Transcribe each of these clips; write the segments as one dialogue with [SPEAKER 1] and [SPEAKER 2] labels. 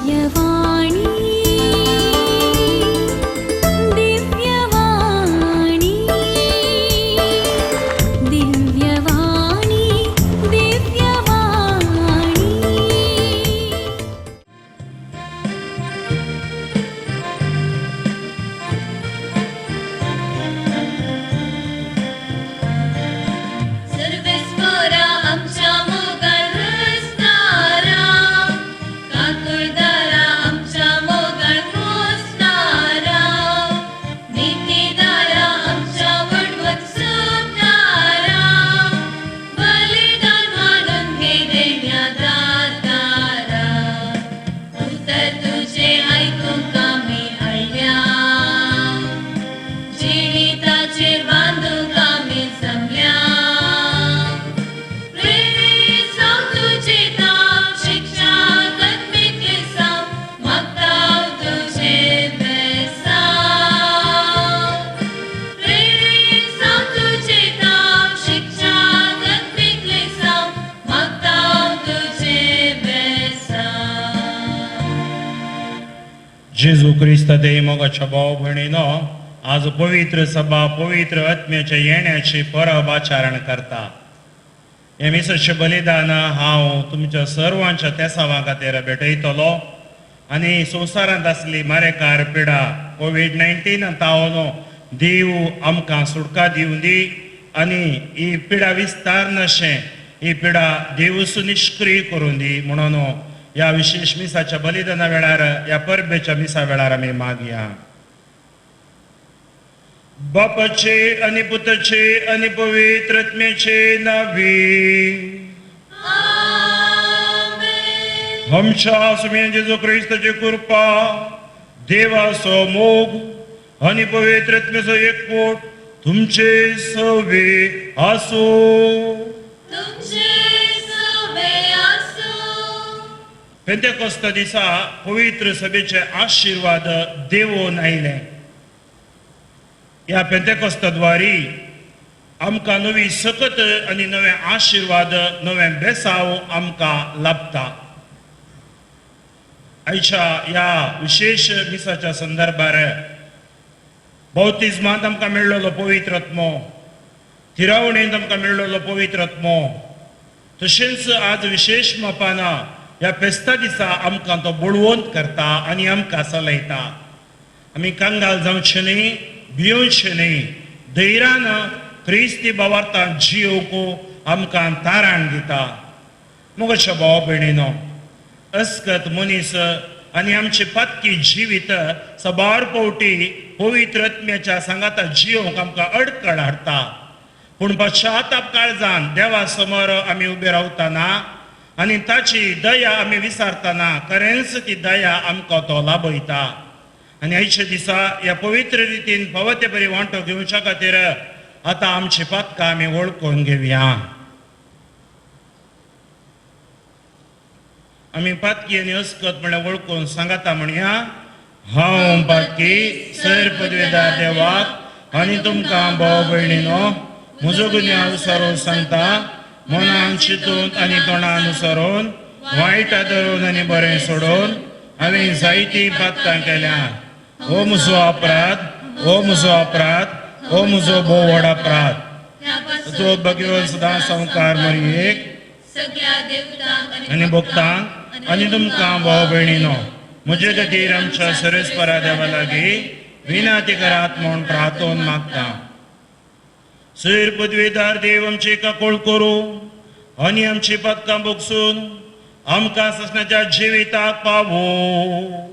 [SPEAKER 1] दिव्यवाणी दिव्यवाणी दिव्यवाणी दिव्यवाणी।
[SPEAKER 2] सर्वेस्परा आमच्या मोगाळ हसणारा, काकुळदारा आमच्या मोगाळ पोसणारा, नीतीदारा आमच्या वडवत सुटणारा, बलिदान मानून घे देण्या दातारा, उतर तुझे ऐकूंक आमी हाडल्या, जिविताचेर बांदूंक आमी जमल्या। प्रेरीत जावं तुजें नांव, शिक्षा आत्मीक जावं, मागता तुजें बेसांव। प्रेरीत जावं तुजें नांव, शिक्षा आत्मीक जावं, मागता तुजें बेसांव।
[SPEAKER 3] जेजू क्रिस्त देव मोगाच्या भाव भयणीनो, आज पवित्र सभा पवित्र आत्म्याच्या येण्याची परब आचरण करता। हे मिसाचें बलिदान हांव तुमच्या सर्वांच्या तेसावां खातीर भेटयतलो आनी संवसारांत आसली मारेकार पिडा कोवीड-19 तावनो देव आमकां सुटका दिवं दी आनी ही पिडा विस्तार नाशें ही पिडा देवूस निश्क्रीय करून दी म्हणून ह्या विशेश मिसाच्या बलिदाना वेळार ह्या परबेच्या मिसा वेळार आमी मागया। बापाचे आनी पुताचे आनी पवित्र आत्म्याचे नावी
[SPEAKER 2] आमेन।
[SPEAKER 3] आमच्या स्वामी जेजू क्रिस्ताची कृपा, देवाचो मोग आनी पवित्र आत्म्याचो एकवट तुमचे सवे आसूं।
[SPEAKER 2] तुमचे सवे आसूं।
[SPEAKER 3] पेंतेकोस्त दिसा पवित्र सभेचे आशिर्वाद देवोन आयले। ह्या पेंतेकोस्ताद्वारी आमकां नवी सकत आनी नवे आशिर्वाद, नवे बेसाव आमकां लाभता। आयच्या ह्या विशेश मिसाच्या संदर्भार बौतिज्मांत आमकां मेळ्ळलो पवित्र आत्मो, थिरावणेंत आमकां मेळ्ळलो पवित्र आत्मो, तशेंच आज विशेश मापान ह्या फेस्ता दिसा आमकां तो बळवंत करता आनी आमकां चलयता। आमी कंगाल जावचें न्ही, भियोवचें न्ही, धैर्यान क्रिस्ती भावार्थान जियोवंक आमकां तारण दिता। मोगाच्या भाव भयणीनो, अस्कत मनीस आनी आमची पातकी जिवीत सबार फावटी पवित्र आत्म्याच्या सांगाता जियोवंक आमकां अडकळ हाडटा। पूण पश्चाताप काळजान देवा समोर आमी उबे रावतना आनी ताची दया आमी विसारतना खरेंच ती दया आमकां तो लाभयता। आनी आयच्या दिसा ह्या पवित्र रितीन फावो ते बरी वांटो घेवच्या खातीर आतां आमची पातकां आमी वळखून घेवया। आमी पातकी आनी अस्कत म्हणल्यार वळखून सांगाता म्हणया, हांव पातकी सैर पदवेदार देवाक आनी तुमकां भाव भयणीनो म्हजो गुन्यांव विसरून सांगता, मनान चिंतून आनी तोंडान विसरून, वायट धरून आनी बरें सोडून हांवें जायतीं पातकां केल्यात। हो म्हजो अपराध, हो म्हजो अपराध, हो म्हजो भोव व्हड अपराध। तो भगवंत सदां संवकार मरयेक
[SPEAKER 2] सगळ्या देवतांक
[SPEAKER 3] आनी भक्तांक आनी तुमकां भाव भयणीनो म्हजे खातीर आमच्या सर्वेस्परा देवा लागीं विनंती करात म्हूण प्रार्थोन मागता। सैर पदवेदार देव आमची काकूळ करूं आनी आमची पातकां भोगसून आमकां ससनाच्या जिविताक पावो।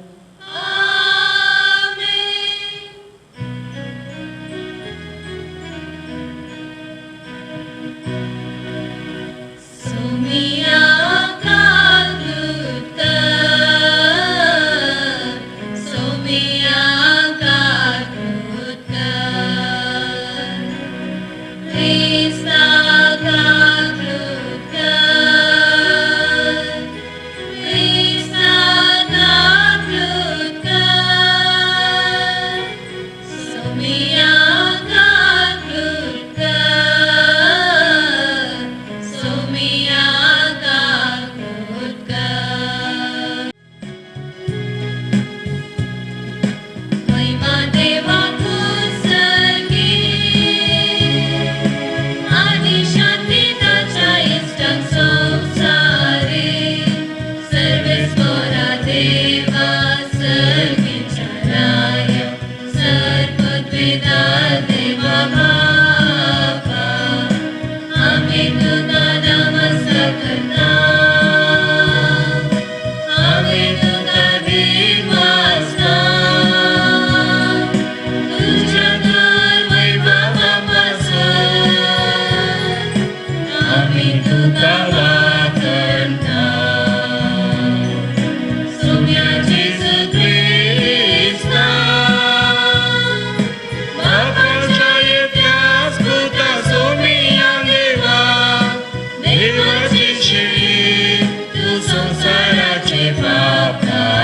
[SPEAKER 2] Krishna.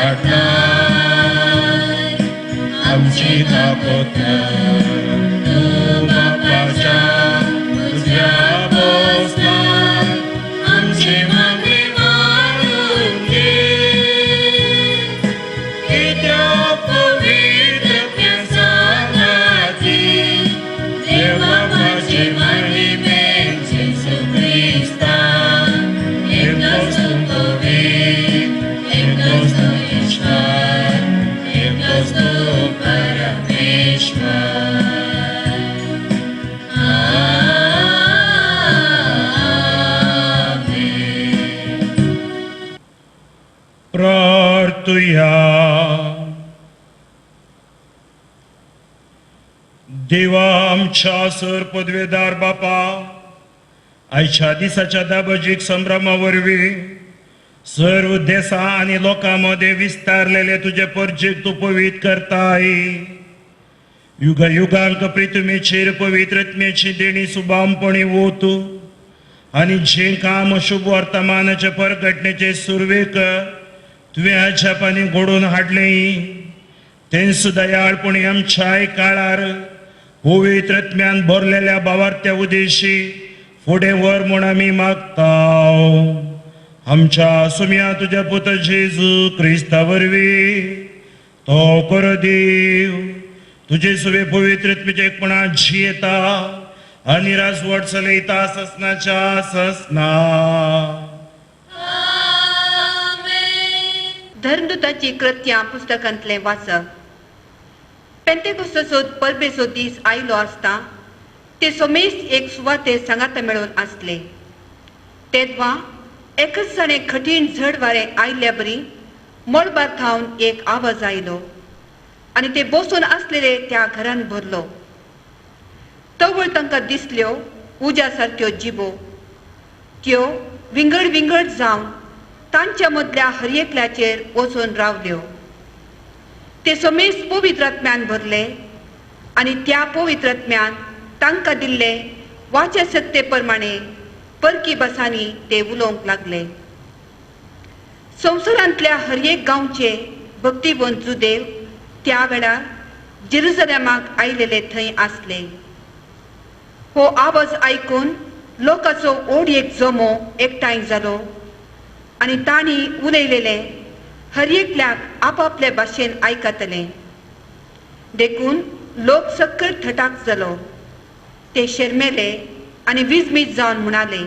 [SPEAKER 2] हाडलाय.
[SPEAKER 3] आमची ताकद
[SPEAKER 2] तूं बापाच्या उजव्या बसलाय, आमची मागणी मानून घे.
[SPEAKER 3] कित्याक
[SPEAKER 2] पवित्र सांगाती देवा माझी महिमे जेजू क्रिस्ता, एकलोच तूं पवित्र, एकलोच तूं ईश्वर, एकलोच तूं परमेश्वर. आमेन.
[SPEAKER 3] प्रार्थुया. देवा आमच्या सर पदवेदार बापा, आयच्या दिसाच्या दाबजीक संभ्रमा वरवीं सर्व देसा आनी लोकां मदें विस्तारलेले तुजे परजेक तूं पवित्र करताय. युगा युगांक प्रितुमेचेर पवित्रत्मेची देणी सुबामपणी वोत आनी जें काम शुभ वर्तमानाचे परघटनेचे सुरवेक तुवें अजापांनी घडोवन हाडलें तेंच दयाळपणी आमच्याय काळार पवित्रत्म्यान भरलेल्या भावार्थ्या उदेशी फुडें व्हर म्हूण आमी मागता. आमच्या सुम्या तुज्या पुत जेजू क्रिस्ता वरवीं तो कर देव तुजे सुवे पवित्रत्मेचे एकपणा जियेता आनी राजवट चलयता ससनाच्या ससना.
[SPEAKER 2] आमेन.
[SPEAKER 4] धर्मदूताची कृत्यां पुस्तकांतलें वाचप. पेंतेकोस्ताचो परबेचो दीस आयलो आसता ते सोमेस्त एक सुवातेर सांगाता मेळून आसले. तेदवा एकच जाणें कठीण झड वारें आयिल्ल्या बरी मळबार थावन एक आवाज आयलो आनी ते बसून आसलेले त्या घरान भरलो. तवळ तांकां दिसल्यो उज्या सारक्यो जिबो, त्यो विंगड विंगड जावन तांच्या मदल्या हर एकल्याचेर वचून रावल्यो. ते समेस्त पवित्रात्म्यान भरले आनी त्या पवित्रात्म्यान तांकां दिल्ले वाचे सत्ते प्रमाणे परकी भासांनी ते उलोवंक लागले. संवसारांतल्या हर एक गांवचे भक्तिवंत जुदेव त्या वेळार जेरुजलेमाक आयलेले थंय आसले. हो आवाज आयकून लोकांचो ओड एक जमो एकठांय जालो आनी तांणी उलयलेले हर एकल्याक आपापले भाशेन आयकतले. देखून लोक सक्कड थटाक जालो. ते शर्मेले आनी विजमीत जावन म्हणाले,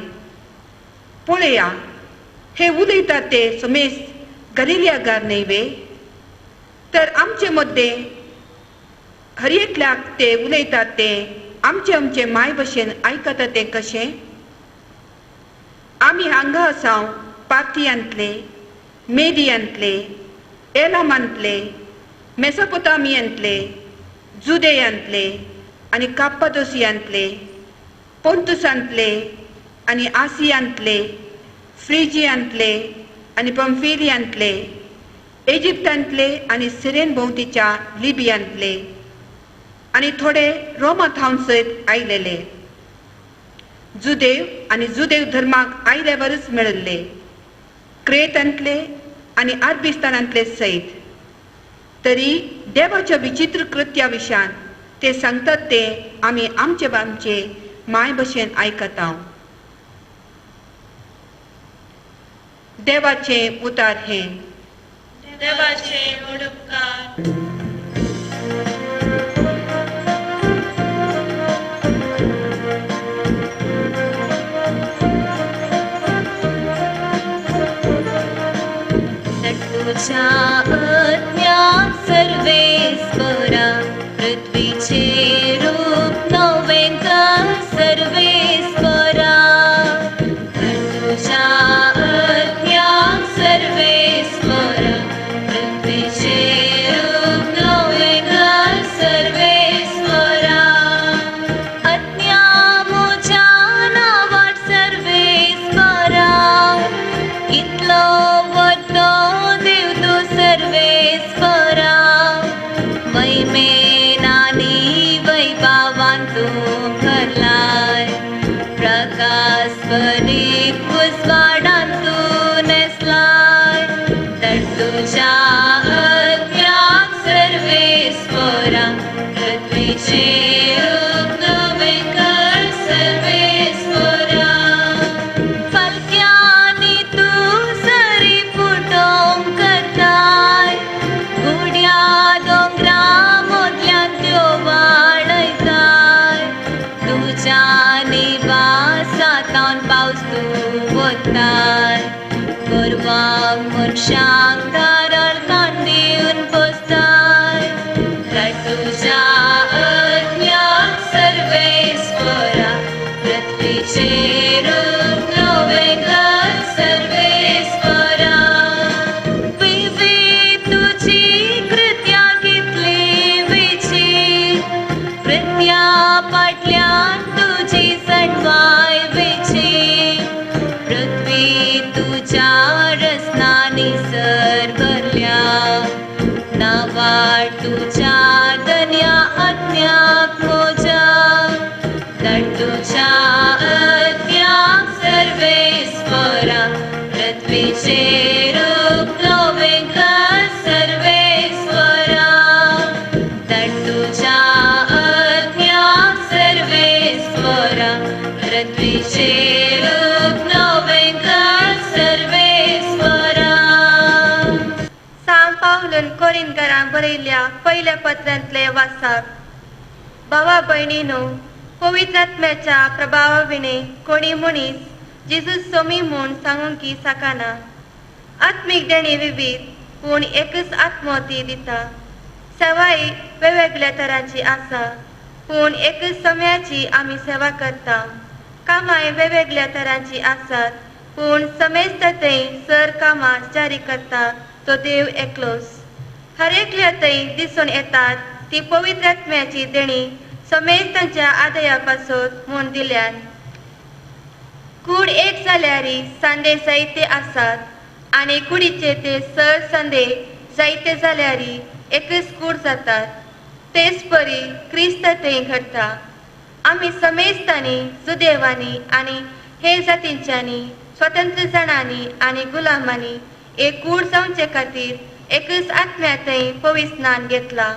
[SPEAKER 4] पळया हे उलयतात ते समेस्त गलिलियागार न्हय वे? तर आमचे मद्दे हर एकल्याक ते उलयतात ते आमचे आमचे माय भशेन आयकता ते कशें? आमी हांगा आसाव पार्थियांतले, मेदियांतले, एलामांतले, मेसोपोतामियांतले, जुदेयांतले आनी काप्पादोसियांतले, पोंतुसांतले आनी आसियांतले, फ्रिजियांतले आनी पंफिलियांतले, इजिप्तांतले आनी सिरेन भोंवतीच्या लिबियांतले आनी थोडे रोमा थावन सयत आयलेले. जुदेव आनी जुदेव धर्माक आयल्यावरच मेळिल्ले, क्रेतांतले आनी आरबिस्तानांतले सयत. तरी देवाच्या विचित्र कृत्या विशयान ते सांगतात ते आमी आमचे आमचे माय भशेन आयकता. देवाचें उतार हें.
[SPEAKER 2] देवाचे व्हड उपकार. तुझ्या आज्ञा सर्वेस्परा, पृथ्वीचे रूप नवें कर सर्वेस्परा. तुझ्या आज्ञा सर्वेस्परा, पृथ्वीचे रूप नवें कर सर्वेस्परा. आज्ञा म्हज्या नांवार सर्वेस्परा, इतलो व्हडलो देव तूं सर्वेस्परा. महिमेन आनी वैभवान तूं भरलाय, प्रकाश परीत उजवाडान तूं न्हेसलाय. तर तुज्या आत्म्याक सर्वेस्परा पृथ्वीचेर नवें कर सर्वेस्परा. फालक्यांनी तूं सरी फुटोवंक करताय, गुड्या दोंगरा मदल्यान त्यो वाडयताय. तुज्या निवासांतावन पावस तूं वताय, गोरवांक मनशांक धारळ कान दिवन बसताय. तुज्या आत्म्याक सर्वेस्परा पृथ्वीचेर नवें कर सर्वेस्परा. विविध तुजी कृत्यां कितली विचीत, कृत्या फाटल्यान तुजी सणवाय विचीत. पृथ्वी तुज्या रसनांनी सर भरल्या, नावाड तुज्या धन्या आत्म्याक मोजा. तुझ्या आत्म्याक सर्वेस्परा पृथ्वीचेर नवें कर सर्वेस्परा. तुझ्या आत्म्याक सर्वेस्परा पृथ्वीचेर नवें कर सर्वेस्परा.
[SPEAKER 5] सांत पावलून कोरिंथकारांक बरयल्ल्या पयल्या पत्रांतले वासाप. भावा भयणीनो, पवित्र आत्म्याच्या प्रभावा विणे कोणी मनीस जेजू सोमी म्हूण सांगूंक साकना. आत्मीक देणी विवीध, पूण एकच आत्मो ती दिता. सेवाय वेगवेगळ्या तरांची आसा, पूण एकच समयाची आमी सेवा करता. कामांय वेगवेगळ्या तरांची आसात, पूण समेस्त थंय सर कामां जारी करता तो देव एकलोच. हर एकल्या थंय दिसून येतात ती पवित्र आत्म्याची देणी समेस्त तांच्या आदया पासत म्हूण दिल्यान. कूड एक जाल्यारी सांदे जायते आसात आनी कुडीचे ते सर सांदे जायते जाल्यारी एकच कूड जातात. तेच परी क्रिस्त थंय घडटा. आमी समेस्तांनी, जुदेवांनी आनी हे जातींच्यांनी, स्वतंत्र जाणांनी आनी गुलामांनी एक कूड जावचे खातीर एकच आत्म्या थंय पवित्र स्नान घेतला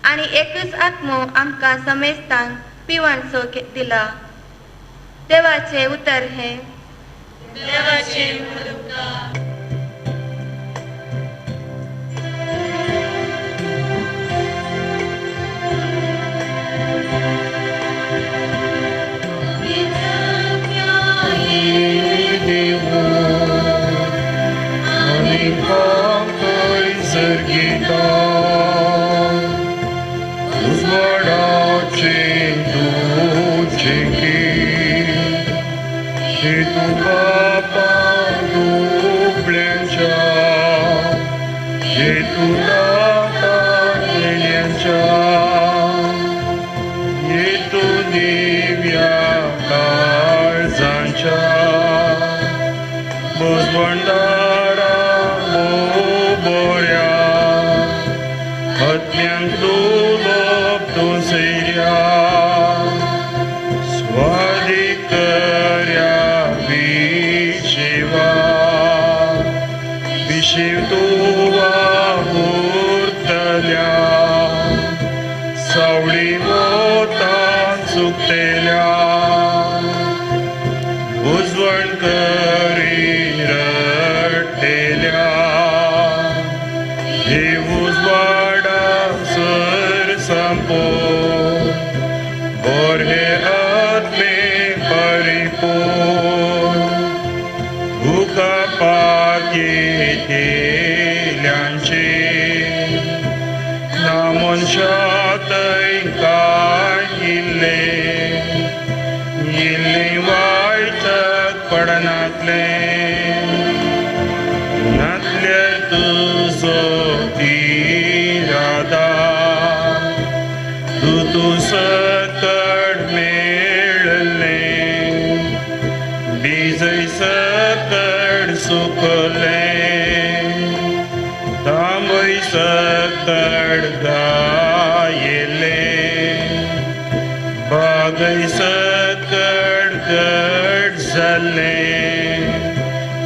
[SPEAKER 5] आनी एकच आत्मो आमकां समेस्तांक पिवणसो दिला. देवाचें उतर हें.
[SPEAKER 2] देवाचे उपकार.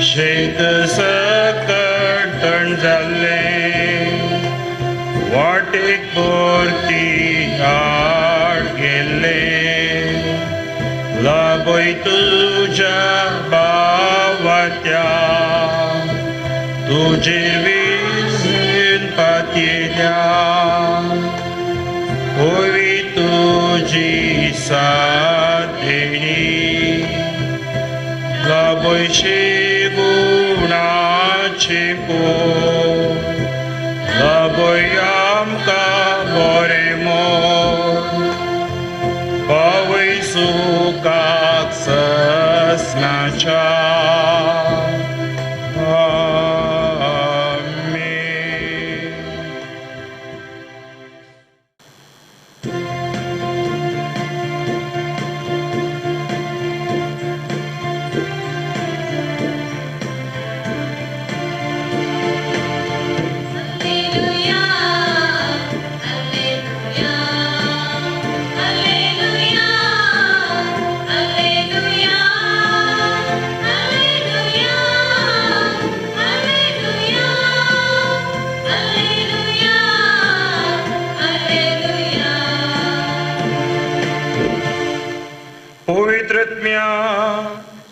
[SPEAKER 3] शेत सकट तण जाल्लें. वाटेक परती हाड गेल्ले लाभय तुज्या बावात्या तुजेर विजून पातयेल्या ओवी तुजी साथ देणी लाभयशी गुणाचे पोट लाभय आमकां बरें मोग पावय सुखाक ससनाच्या.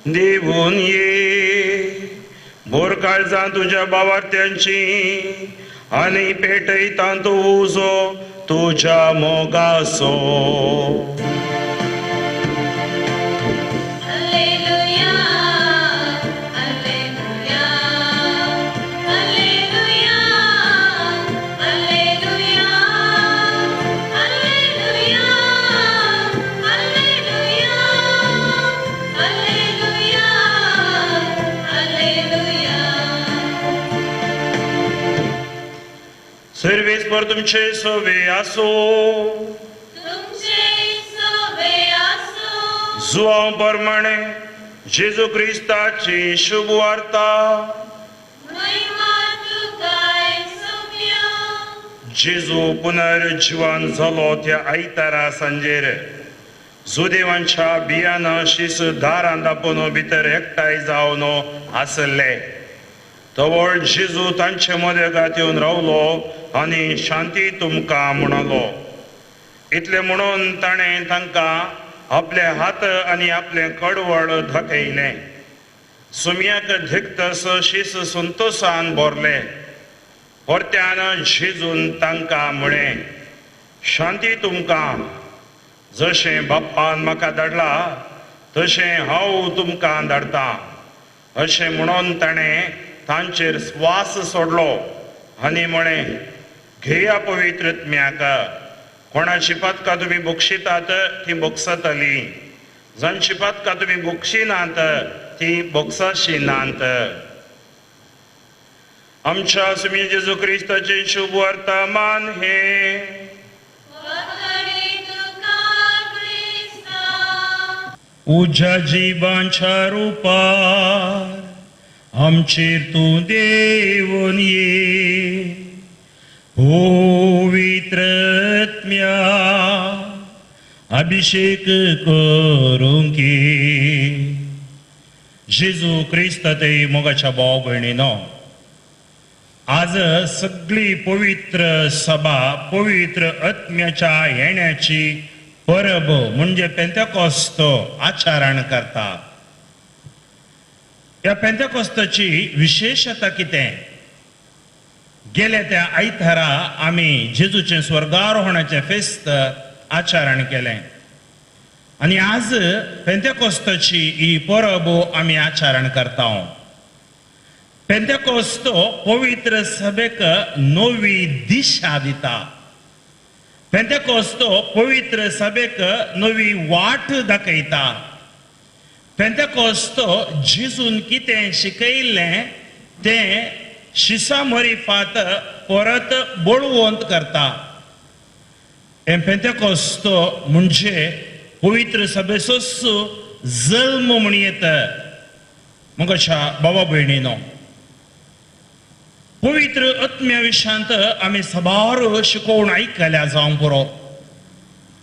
[SPEAKER 3] देवून ये बोर काळजां तुज्या बावार्थ्यांची आनी पेटयता तूं उजो तुज्या मोगासो. सर्वेस पर तुमचे सवे आसो जुआंव प्रमाणे जेजू क्रिस्ताची शुभ वार्ता. जेजू पुनर्जिवन जालो त्या आयतारा सांजेर जुदेवांच्या बियान शीस दारान दापोवन भितर एकठांय जावन आसले. तवळ जेजू तांचे मदेगात येवन रावलो आनी शांती तुमकां म्हणालो. इतलें म्हणून ताणें तांकां आपले हात आनी आपलें कडवळ दाखयलें. सुम्याक देखतस शीस संतोसान भरले. परत्यान जेजून तांकां म्हळें, शांती तुमकां. जशें बाप्पान म्हाका धाडला तशें हांव तुमकां धाडटा. अशें म्हणून ताणें तांचेर स्वास सोडलो आनी म्हळें, घेया पवित्र आत्म्याक. कोणाची पातकां तुमी बक्षितात ती बक्षतली, जांची पातकां तुमी बक्षिनात ती बक्षाशी नात. आमच्या सुमी जेजू क्रिस्ताचे शुभ वर्तमान हे. उज्या जिवांच्या रुपार आमचेर तूं देवून ये पवित्र आत्म्या अभिषेक करूंक. जेजू क्रिस्त ते मोगाच्या भाव भयणीनो, आज सगळी पवित्र सभा पवित्र आत्म्याच्या येण्याची परब म्हणजे पेंतेकोस्त आचरण करता. ह्या पेंतेकोस्ताची विशेषता कितें? गेल्या त्या आयतारा आमी जेजूचें स्वर्गारोहणाचें फेस्त आचरण केलें आनी आज पेंतेकोस्ताची ही परब आमी आचरण करता. पेंतेकोस्त पवित्र सभेक नवी दिशा दिता. पेंतेकोस्त पवित्र सभेक नवी वाट दाखयता. पेंतेकोस्त जेजून कितें शिकयल्लें तें शिसा मरिफात परत बळवंत करता. हें पेंतेकोस्त म्हणजे पवित्र सभेचोच जल्म म्हण येता. मग अशा बाबा भयणीनो, पवित्र आत्म्या विशांत आमी साबार शिकोवन आयकल्या जावंक पुरो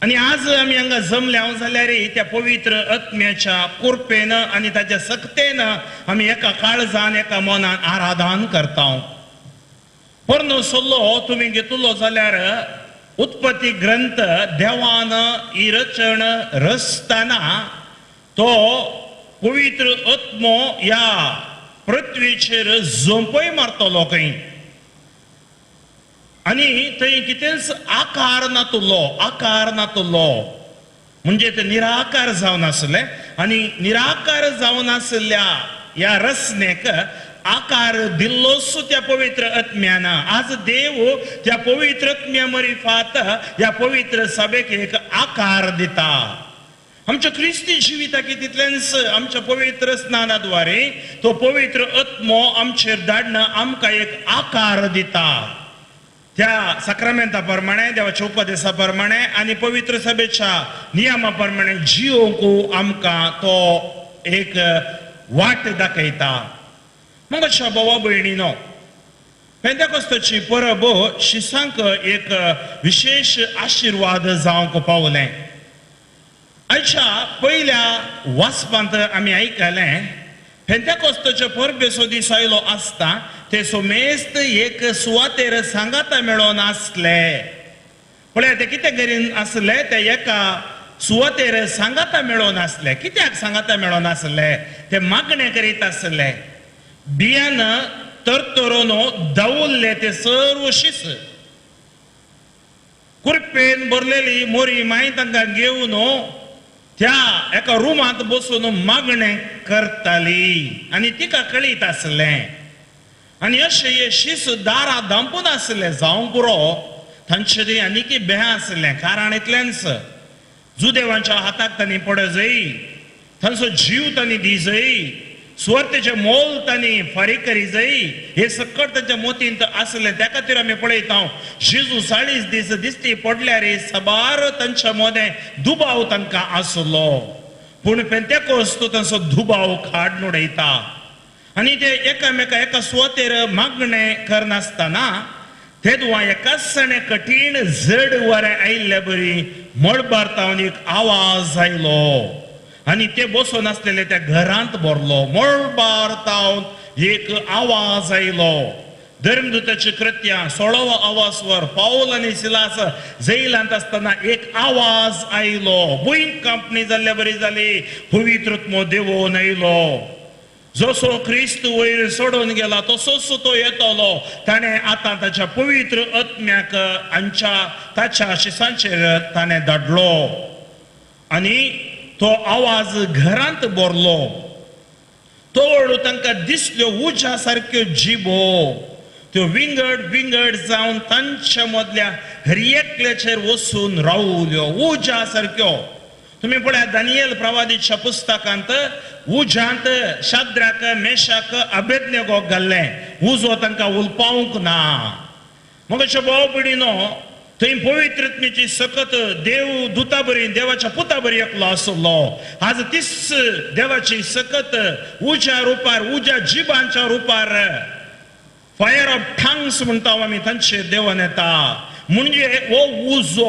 [SPEAKER 3] आनी आज आमी हांगा जमल्या जाल्यार त्या पवित्र आत्म्याच्या कृपेन आनी ताच्या सक्तेन आमी एका काळजान एका मनान आराधन करता. पोरनो सल्लो तुमी घेतलो जाल्यार उत्पत्ती ग्रंथ देवान ही रचण रचतना तो पवित्र आत्मो ह्या पृथ्वीचेर झोंपय मारतलो खंय आनी थंय कितेंच आकार नातुल्लो, आकार नातुल्लो म्हणजे ते निराकार जावन आसले आनी निराकार जावन आशिल्ल्या ह्या रचनेक आकार दिल्लोच त्या पवित्र आत्म्यान. आज देव त्या पवित्र आत्म्या मरिफात ह्या पवित्र सभेक एक आकार दिता. आमच्या क्रिस्ती जिविताक तितलेंच आमच्या पवित्र स्नानाद्वारे तो पवित्र आत्मो आमचेर धाडणं आमकां एक आकार दिता. त्या साक्रामेंता प्रमाणे, देवाच्या उपदेसा प्रमाणे आनी पवित्र सभेच्या नियमा प्रमाणे जियोंक आमकां तो एक वाट दाखयता. मग अशा भावा भयणीनो, पेंतेकोस्ताची परब शिसांक एक विशेश आशिर्वाद जावंक पावलें. आयच्या पयल्या वाचपांत आमी आयकलें पेंतेकोस्ताचे परबेचो दीस आयलो आसता ते सोमेस्त एक सुवातेर सांगाता मेळोन आसले. पळया ते कितें करीन आसले, ते एका सुवातेर सांगाता मेळोन आसले. कित्याक सांगाता मेळोन आसले? ते मागणें करीत आसले. बियान तरतरून दवरले ते सर्व शीस कुरपेन भरलेली मोरी माय तांकां घेवन त्या एका रुमांत बसून मागणें करताली आनी तिका कळीत आसलें. आनी अशें हे शीस दारां धांपून आसलें जावंक पुरो तांचे थंय आनीकय बें आसलें. कारण इतलेंच जुदेवांच्या हाताक तांणी पडजय, तांचो जीव तांणी दिजय, सुवार्तेचें मोल तांणी फारीक करी जाय, हे सकट तांच्या मोतींत आसलें. त्या खातीर आमी पळयता जेजू 40 दीस दिसती पडल्यार साबार तांच्या मोदें दुबाव तांकां आसलो, पूण पेंतेकोस्त तांचो दुबाव काडून उडयता. आनी ते एकामेका एका सुवातेर मागणें करनासतना तेदवा एकाच सणे कठीण जड वारें आयिल्ले बरी मळबार तावन एक आवाज आयलो आनी ते बसून आसलेले त्या घरांत भरलो. मळबार तावन एक आवाज आयलो. धर्मदूताची कृत्या 16वो आवाजवर पावल आनी सिलास जैलांत आसतना एक आवाज आयलो. भूंय कांपणी जाल्ले बरी जाली, पवित्र आत्मो देवोन आयलो. जसो क्रिस्त वयर सोडून गेला तसोच तो येतलो. ताणें आतां ताच्या पवित्र आत्म्याक आमच्या ताच्या शिसांचेर ताणें धाडलो आनी तो आवाज घरांत भरलो. तोड तांकां दिसल्यो उज्या सारक्यो जिबो, त्यो विंगड विंगड जावन तांच्या मदल्या हर एकल्याचेर वचून रावल्यो उज्या सारक्यो. तुमी पळयात दानियल प्रवादीच्या पुस्तकांत उज्यांत शाद्राक मेशाक अबेदनेगोक घाल्लें, उजो तांकां उलपावंक ना. मग अशें भाव भयणीनो, थंय पवित्र आत्म्याची सकत देव दुता बरी देवाच्या पुता बरी एकलो आसलो. आज तीच देवाची सकत उज्या रुपार, उज्या जिबांच्या रुपार, फायर ऑफ टंग्स म्हणटा आमी, तांचेर देवान येता. म्हणजे हो उजो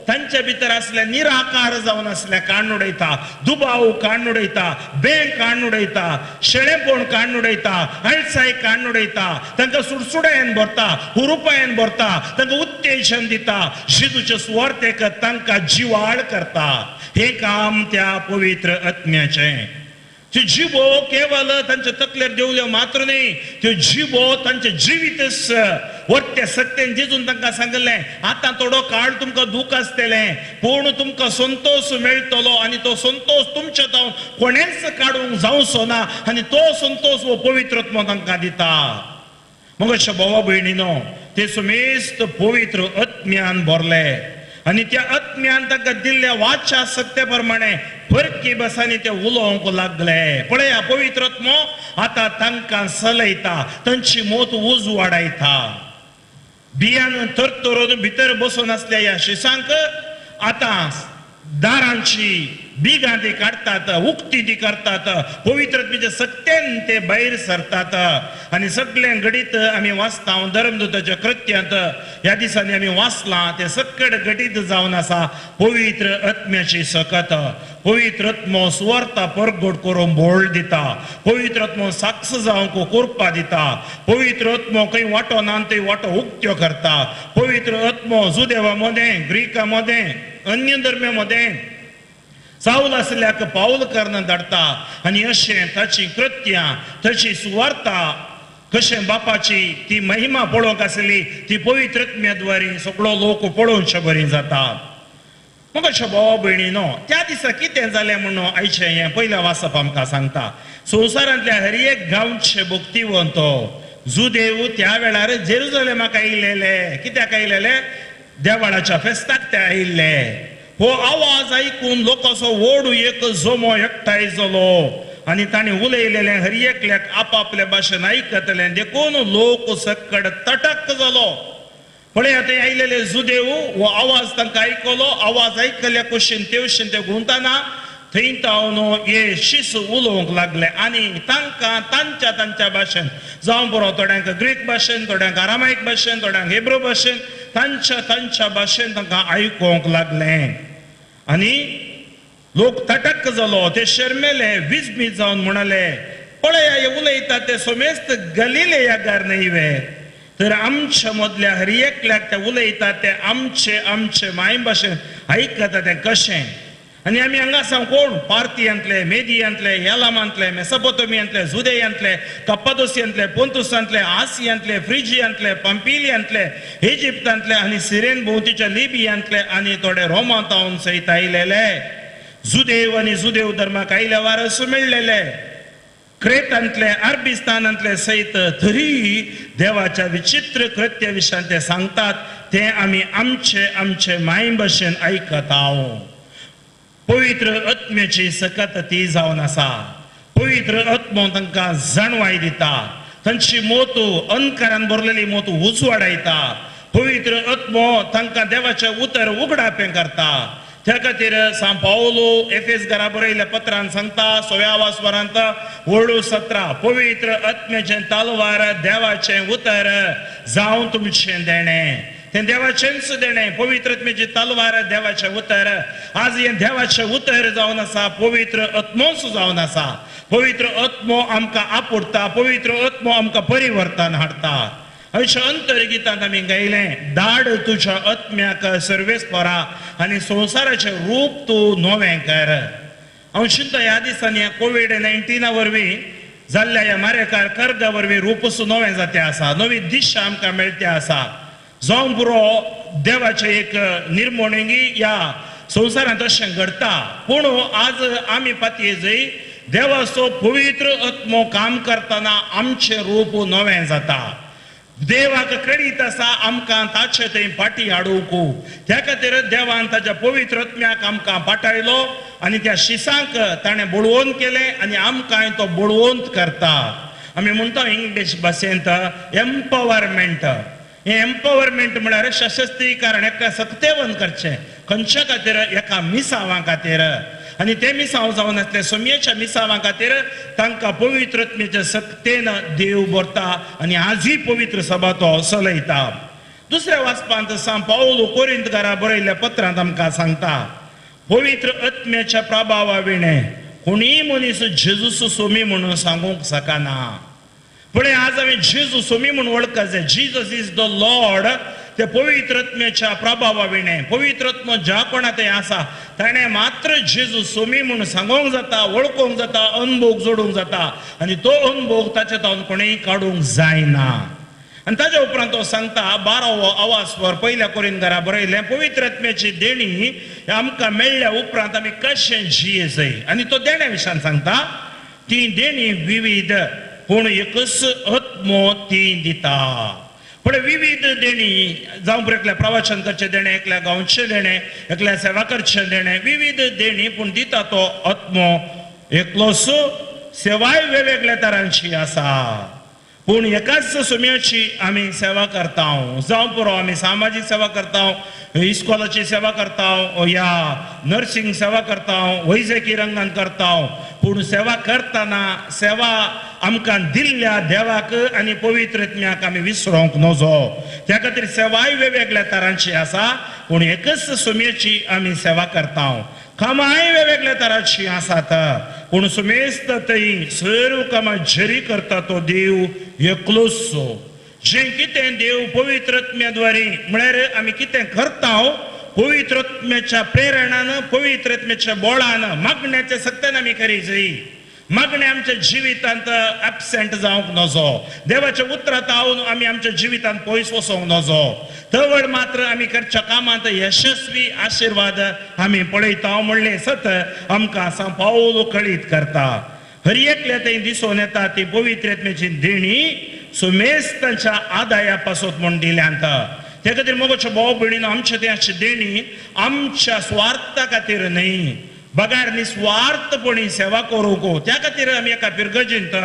[SPEAKER 3] तांच्या भितर आसल्या निराकार जावन आसल्या काडून उडयता, दुबाव काडून उडयता, बेंक काडून उडयता, शेळेपण काडून उडयता, आळसाय काडून उडयता, तांकां सुडसुडायेन भरता, हुरुपायेन भरता, तांकां उत्तेजन दिता, जेजूचे सुवार्तेक तांकां जिवाळ करता. हें काम त्या पवित्र आत्म्याचें. त्यो जिबो केवल तांच्या तकलेर देवल्यो मात्र न्ही, त्यो जिबो तांचें जिवीतच वरत्या सत्तेन जेजून तांकां सांगलें आतां थोडो काळ तुमकां दूख आसतलें पूण तुमकां संतोश मेळटलो आनी तो संतोश तुमच्या जावन कोणेंच काडूंक जावचो ना आनी तो संतोश हो पवित्र आत्मो तांकां दिता. मग अशें भावा भयणीनो, ते समेस्त पवित्र आत्म्यान भरले आनी त्या आत्म्यान तांकां दिल्ल्या वाचा सत्या प्रमाणे परकी भासांनी ते उलोवंक लागले. पळया पवित्र आत्मो आतां तांकां चलयता, तांची मोत उजवाडायता. बियान तरतरून भितर बसून आसल्या ह्या शिसांक आतां दारांची बिगां ती काडटात, उक्ती ती करतात, पवित्र आत्म्याच्या सक्तेन ते भायर सरतात. आनी सगळें घडीत आमी वाचता धर्मदूताच्या कृत्यांत ह्या दिसांनी आमी वाचलां तें सकड घडीत जावन आसा पवित्र आत्म्याची सकत. पवित्र आत्मो सुवार्ता परगट करून बोळ दिता, पवित्र आत्मो साक्ष जावंक कोरपा दिता, पवित्र आत्मो खंय वांटो ना थंय वांटो उक्त्यो करता, पवित्र आत्मो जुदेवा मदें, ग्रीका मदें, अन्य धर्म्या मदें सावल आसल्याक पावल करून धाडटा. आनी अशें ताची कृत्यां, ताची सुवार्ता कशें बापाची ती महिमा पळोवंक आसली ती पवित्र आत्म्या सगळो लोक पळोवचे बरी जाता. मग अशें भावा भयणीनो, त्या दिसा कितें जालें म्हणून आयचें हें पयलें वाचप आमकां सांगता. संवसारांतल्या हर एक गांवचे भक्तिवंत जुदेव त्या वेळार जेरुजलेमाक आयिल्ले. कित्याक आयिल्ले? देवाळाच्या फेस्ताक ते आयिल्ले. हो आवाज आयकून लोकांचो व्हड एक जमो एकठांय जालो आनी तांणी उलयलेलें हर एकल्याक आपापले भाशेन आयकतलें, देखून लोक सकड तटक जालो. पळय थंय आयिल्ले जुदेव हो आवाज तांकां आयकलो. आवाज आयकल्या कुशीन तेवशीन ते घुंवतना थंय तावन हे शीस उलोवंक लागले आनी तांकां तांच्या तांच्या भाशेन, जावं बरो थोड्यांक ग्रीक भाशेन, थोड्यांक आरामायक भाशेन, थोड्यांक हेब्रू भाशेन, तांच्या तांच्या भाशेन तांकां आयकूंक लागलें. आनी लोक तटक जालो, ते शर्मेले, विजमीत जावन म्हणाले, पळया हे उलयतात ते सोमेस्त गलिलेयागार न्हय वे? तर आमच्या मदल्या हर एकल्याक ते उलयतात ते आमचे आमचे माय भाशेन आयकता तें कशें? आनी आमी हांगा आसा कोण? पार्थियांतले, मेदियांतले, एलामांतले, मेसोपोटेमियांतले, जुदेयांतले, कप्पादोसियांतले, पोंतुसांतले, आसियांतले, फ्रिजियांतले, पंपिलियांतले, इजिप्तांतले आनी सिरेन भोंवतीच्या लिबियांतले आनी थोडे रोमांतावन सयत आयलेले. जुदेव आनी जुदेव धर्माक आयल्या वारस मेळ्ळेले, क्रेतांतले, अरबिस्तानांतले सयत. तरी देवाच्या विचित्र कृत्य विशयान ते सांगतात तें आमी आमचे आमचे माय भाशेन आयकता. पवित्र आत्म्याची सकत ती जावन आसा. पवित्र आत्मो तांकां जाणवाय दिता, तांची मोत अंधकारान भरलेली मोत उजवाडायता. पवित्र आत्मो तांकां देवाचें उतर उगडापें करता. त्या खातीर सांत पावलो एफेस घरा बरयल्ल्या पत्रान सांगता, सव्या वासवरांत वळू 17, पवित्र आत्म्याचें तलवार देवाचें उतर जावं तुमचें देणें. तें देवाचेंच देणें, पवित्र आत्म्याची तलवार देवाचें उतर. आज हें देवाचें उतर जावन आसा, पवित्र आत्मोच जावन आसा. पवित्र आत्मो आमकां आपुडटा, पवित्र आत्मो आमकां परिवर्तन हाडटा. अशें अंतर्गितांत आमी गायलें, दाड तुज्या आत्म्याक सर्वेस्परा आनी संवसाराचें रूप तूं नवें कर. हांव चिंता ह्या दिसांनी ह्या कोवीड-19 वरवीं जाल्ल्या ह्या मारेकार कर्गा वरवीं रूपच नवें जातें आसा, नवी दिशा आमकां मेळटे आसा. जावं पुरो देवाचें एक निर्मोणेंगी ह्या संवसारांत अशें घडटा. पूण आज आमी पातये जंय देवाचो पवित्र आत्मो काम करतना आमचें रूप नवें जाता. देवाक क्रेडीत आसा आमकां ताचे थंय फाटी हाडूंक. त्या खातीर देवान ताच्या पवित्र आत्म्याक आमकां पाठयलो आनी त्या शिसांक ताणें बळवंत केलें आनी आमकांय तो बळवंत करता. आमी म्हणटा इंग्लीश भाशेंत एम्पावरमेंट. हें एम्पावरमेंट म्हळ्यार सशस्तीकरण, एका सक्तेवन करचें. खंयच्या खातीर? एका मिसांवा खातीर. आनी तें मिसांव जावन आसलें सोमयेच्या मिसांवा खातीर तांकां पवित्र आत्म्याच्या सक्तेन देव भरता आनी आजूय पवित्र सभा तो चलयता. दुसऱ्या वाचपांत सांत पावलो कोरिंतकारा बरयल्ल्या पत्रांत आमकां सांगता, पवित्र आत्म्याच्या प्रभावा विणें कोणीय मनीस जेजूस सोमी म्हणून सांगूंक शकना. पळय आज आमी जेजू सोमी म्हूण वळखा जाय. Jesus is the Lord. ते पवित्र आत्म्याच्या प्रभावा विणें, पवित्र आत्मो ज्या कोणा थंय आसा ताणें मात्र जेजू सोमी म्हूण सांगूंक जाता, वळखूंक जाता, अनभोग जोडूंक जाता आनी तो अनभोग ताचे तावन कोणीय काडूंक जायना. आनी ताच्या उपरांत तो सांगता 12वो आवाजवर पयल्या कोरिंतकारा बरयलें, पवित्र आत्म्याची देणी आमकां मेळ्ळ्या उपरांत आमी कशें जिये जाय. आनी तो देण्या विशयान सांगता, ती देणी विविध पूण एकच आत्मो ती दिता. पूण विविध देणी जावं एकल्या प्रवचन करचें देणें, एकल्या गांवचें देणें, एकल्या सेवा करचें देणें, विविध देणी पूण दिता तो आत्मो एकलोच. सेवाय वेगवेगळ्या तरांची आसा. पूण एकाच सोम्याची आमी सेवा करता. जावं पुरो आमी सामाजीक सेवा करता, इस्कॉलाची सेवा करता, या नर्सिंग सेवा करता, वैजकी रंगान करता, पूण सेवा करतना सेवा आमकां दिल्ल्या देवाक आनी पवित्र आत्म्याक आमी विसरोंक नजो. त्या खातीर सेवाय वेगवेगळ्या तरांची आसा, पूण एकच सोम्याची आमी सेवा करता. कामाय वेगवेगळ्या तरांची आसात, पूण सुमेस्त थंय सर्व कामां झरी करता तो देव एकलोच. जें कितें देव पवित्र आत्म्याद्वारे म्हळ्यार आमी कितें करता पवित्र आत्म्याच्या प्रेरणान, पवित्र आत्म्याच्या बोळान, मागण्याच्या सत्यान आमी करी जाय. मागणें आमच्या जिवितांत एबसेंट जावंक नजो. देवाच्या उतरांत आवन आमी आमच्या जिवितांत पयस वचोंक नजो. तवळ मात्र आमी करच्या कामांत यशस्वी आशिर्वाद आमी पळयता म्हणलें सत आमकां सांव पावल कळीत करता. हर एकल्या थंय दिसून येता ती पवित्र आत्म्याची देणी सुमेस्तांच्या आदाया पासत म्हूण दिल्यांत. त्या खातीर मोगोच्या भाव भयणीन आमच्या थंय अशी देणी आमच्या स्वार्था खातीर न्हय, बगार निस्वार्थपणी सेवा करूंक. त्या खातीर आमी एका पिरगर्जींत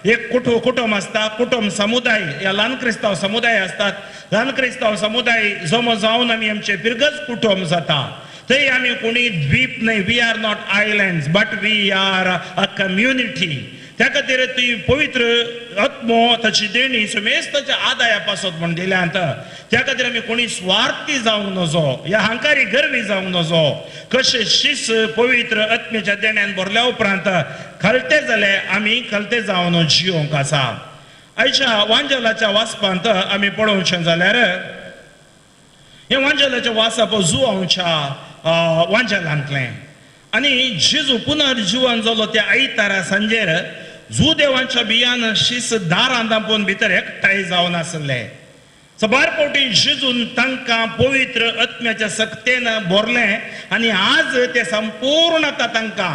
[SPEAKER 3] एक कुटुंब आसता, कुटुंब समुदाय या ल्हान क्रिस्तांव समुदाय आसतात. ल्हान क्रिस्तांव समुदाय जमो जावन आमी आमचे पिरगज कुटुंब जाता. थंय आमी कोणी द्वीप न्हय, we are not islands but we are a community. त्या खातीर ती पवित्र आत्मो ताची देणी सुमेस्ताच्या आदाया पासत म्हूण दिल्यांत. त्या खातीर आमी कोणी स्वार्थी जावंक नजो या हंकारी गर्वी जावंक नजो. कशें शीस पवित्र आत्म्याच्या देण्यान भरल्या उपरांत खलते जाले आमी खलते जावन जियोंक आसा. आयच्या वांजेलाच्या वाचपांत आमी पळोवचें जाल्यार हें वांजेलाचें वाचप जुवांच्या वांजेलांतलें आनी जेजू पुनर्जिवन जालो त्या आयतारा सांजेर जुदेवांच्या बियान शीस दारां दांपून भितर एकठांय जावन आसले. सबार फावटी जेजून तांकां पवित्र आत्म्याच्या सक्तेन भरलें आनी आज ते संपूर्णता तांकां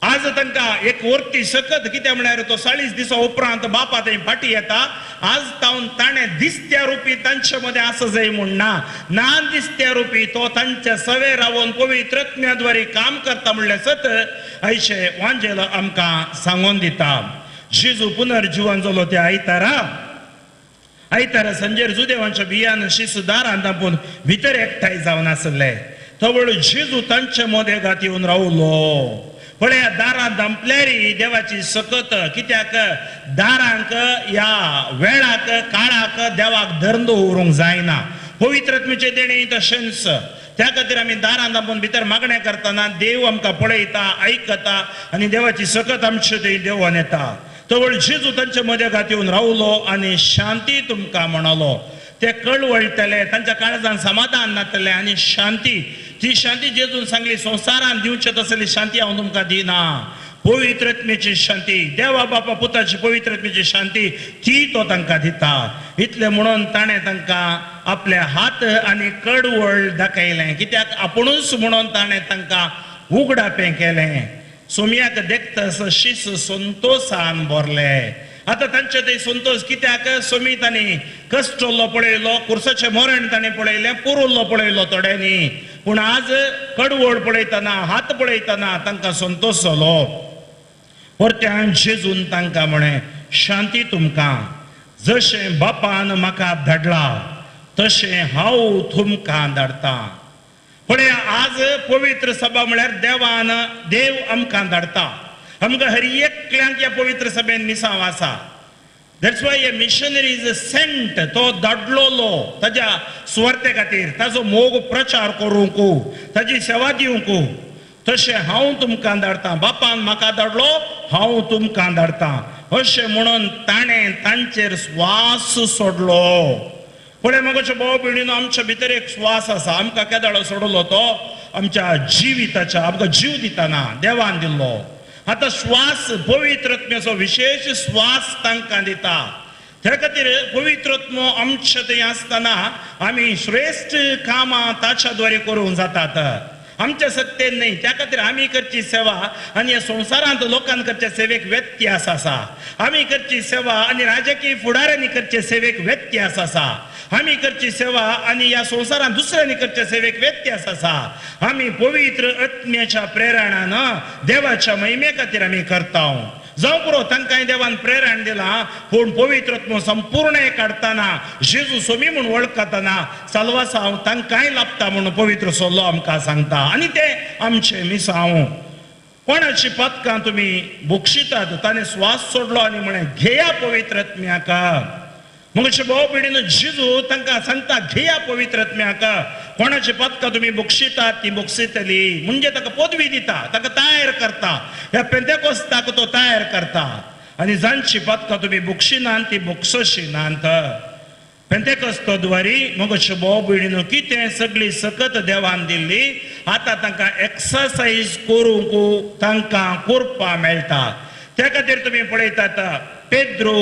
[SPEAKER 3] आज तांकां एक वर्ती शकत. कित्याक म्हळ्यार तो 40 दिसां उपरांत बापा थंय फाटी येता. आज तावन ताणें दिसत्या रुपी तांचे मदें आसा जाय म्हूण ना, ना दिसत्या रुपी तो तांच्या सवे रावन पवित्र आत्म्याद्वारे काम करता म्हणलें सत आयचे वांजेल आमकां सांगून दिता. जेजू पुनर्जिवन जालो त्या आयतारा आयतारा सांजेर जुदेवांच्या बियान शिस दारां दांपून भितर एकठांय जावन आसले. तवळ जेजू तांचे मदें गात येवन रावलो. पळया दारां दांपल्यारी देवाची सकत. कित्याक दारांक ह्या वेळाक काळाक देवाक धरून दवरूंक जायना. पवित्र आत्म्याचें देणें तशेंच. त्या खातीर आमी दारां दांपून भितर मागणें करतना देव आमकां पळयता, आयकता आनी देवाची सकत आमचे थंय देवोन येता. तवळ जेजू तांचे मदें गात येवन रावलो आनी शांती तुमकां म्हणालो. ते कळवळटले, तांच्या काळजान समाधान नातलें आनी शांती, ती शांती जेजून सांगली संवसारान दिवचे तसली शांती हांव तुमकां दिना. पवित्र आत्म्याची शांती, देवा बापा पुताची पवित्र आत्म्याची शांती ती तो तांकां दिता. इतलें म्हणून ताणें तांकां आपले हात आनी कडवळ दाखयलें. कित्याक आपुणूच म्हणून ताणें तांकां उगडापें केलें. सोम्याक देखतस शीस संतोसान भरले. आतां तांचे ते संतोष कित्याक सोमी तांणी कश्टल्लो पळयलो, कुर्साचें मरण ताणें पळयलें, पुरुल्लो पळयलो थोड्यांनी, पूण आज कडवळ पळयतना, हात पळयतना तांकां संतोष जालो. परत्यान जेजून तांकां म्हळें, शांती तुमकां, जशें बापान म्हाका धाडला तशें हांव तुमकां धाडटा. पळया आज पवित्र सभा म्हळ्यार देवान देव आमकां धाडटा. आमकां हर एकल्यांक ह्या पवित्र सभेन मिसांव आसा. That's why a missionary is sent. तो धाडलोलो ताज्या सुवार्ते खातीर, ताजो मोग प्रचार करूंक, ताजी सेवा दिवंक. तशें हांव तुमकां धाडटा, बापान म्हाका धाडलो हांव तुमकां धाडटा अशें म्हणून ताणें तांचेर स्वास सोडलो. पळय म्हज्या भाव भयणीनो, आमच्या भितर एक स्वास आसा. आमकां केदाळो सोडलो तो आमच्या जिविताच्या, आमकां जीव दितना देवान दिल्लो. आतां श्वास पवित्र आत्म्याचो विशेश श्वास तांकां दिता. त्या खातीर पवित्र आत्मो आमच्या थंय आसतना आमी श्रेश्ठ कामां ताच्या द्वारे करूंक जातात, आमच्या सत्तेन न्हय. त्या खातीर आमी करची सेवा आनी ह्या संवसारांत लोकांक करच्या सेवेक व्यत्यास आसा. आमी करची सेवा आनी राजकीय फुडाऱ्यांनी करचे सेवेक व्यत्यास आसा. आमी करची सेवा आनी ह्या संवसारांत दुसऱ्यांनी करच्या सेवेक व्यत्यास आसा. आमी पवित्र आत्म्याच्या प्रेरणान देवाच्या महिमे खातीर आमी करता. जावं पुरो, तांकांय देवान प्रेरण दिलां, पूण पवित्र आत्मो संपूर्ण काडटना जेजू सोमी म्हूण वळखतना साल्वासांव तांकांय लाभता म्हूण पवित्र सल्लो आमकां सांगता. आनी ते आमचें मिसांव. कोणाची पदकां तुमी बक्षितात, ताणें स्वास सोडलो आनी म्हळें घेया पवित्र आत्म्याक. मग भाव भयणीन जेजू तांकां सांगता घेया पवित्र आत्म्याक. कोणाची पदकां तुमी बक्षितात ती बक्षितली, म्हणजे ताका पदवी दिता, ताका तयार करता, ह्या पेंतेकोस्ताक तो तयार करता. आनी जांची पदकां तुमी बक्षिनात ती बक्षशिनात. पेंतेकोस्ताद्वारी मग भाव भयणीन कितें सगळी सकत देवान दिल्ली आतां तांकां एक्सरसायज करूंक तांकां करपा मेळटा. त्या खातीर तुमी पळयतात पेद्रो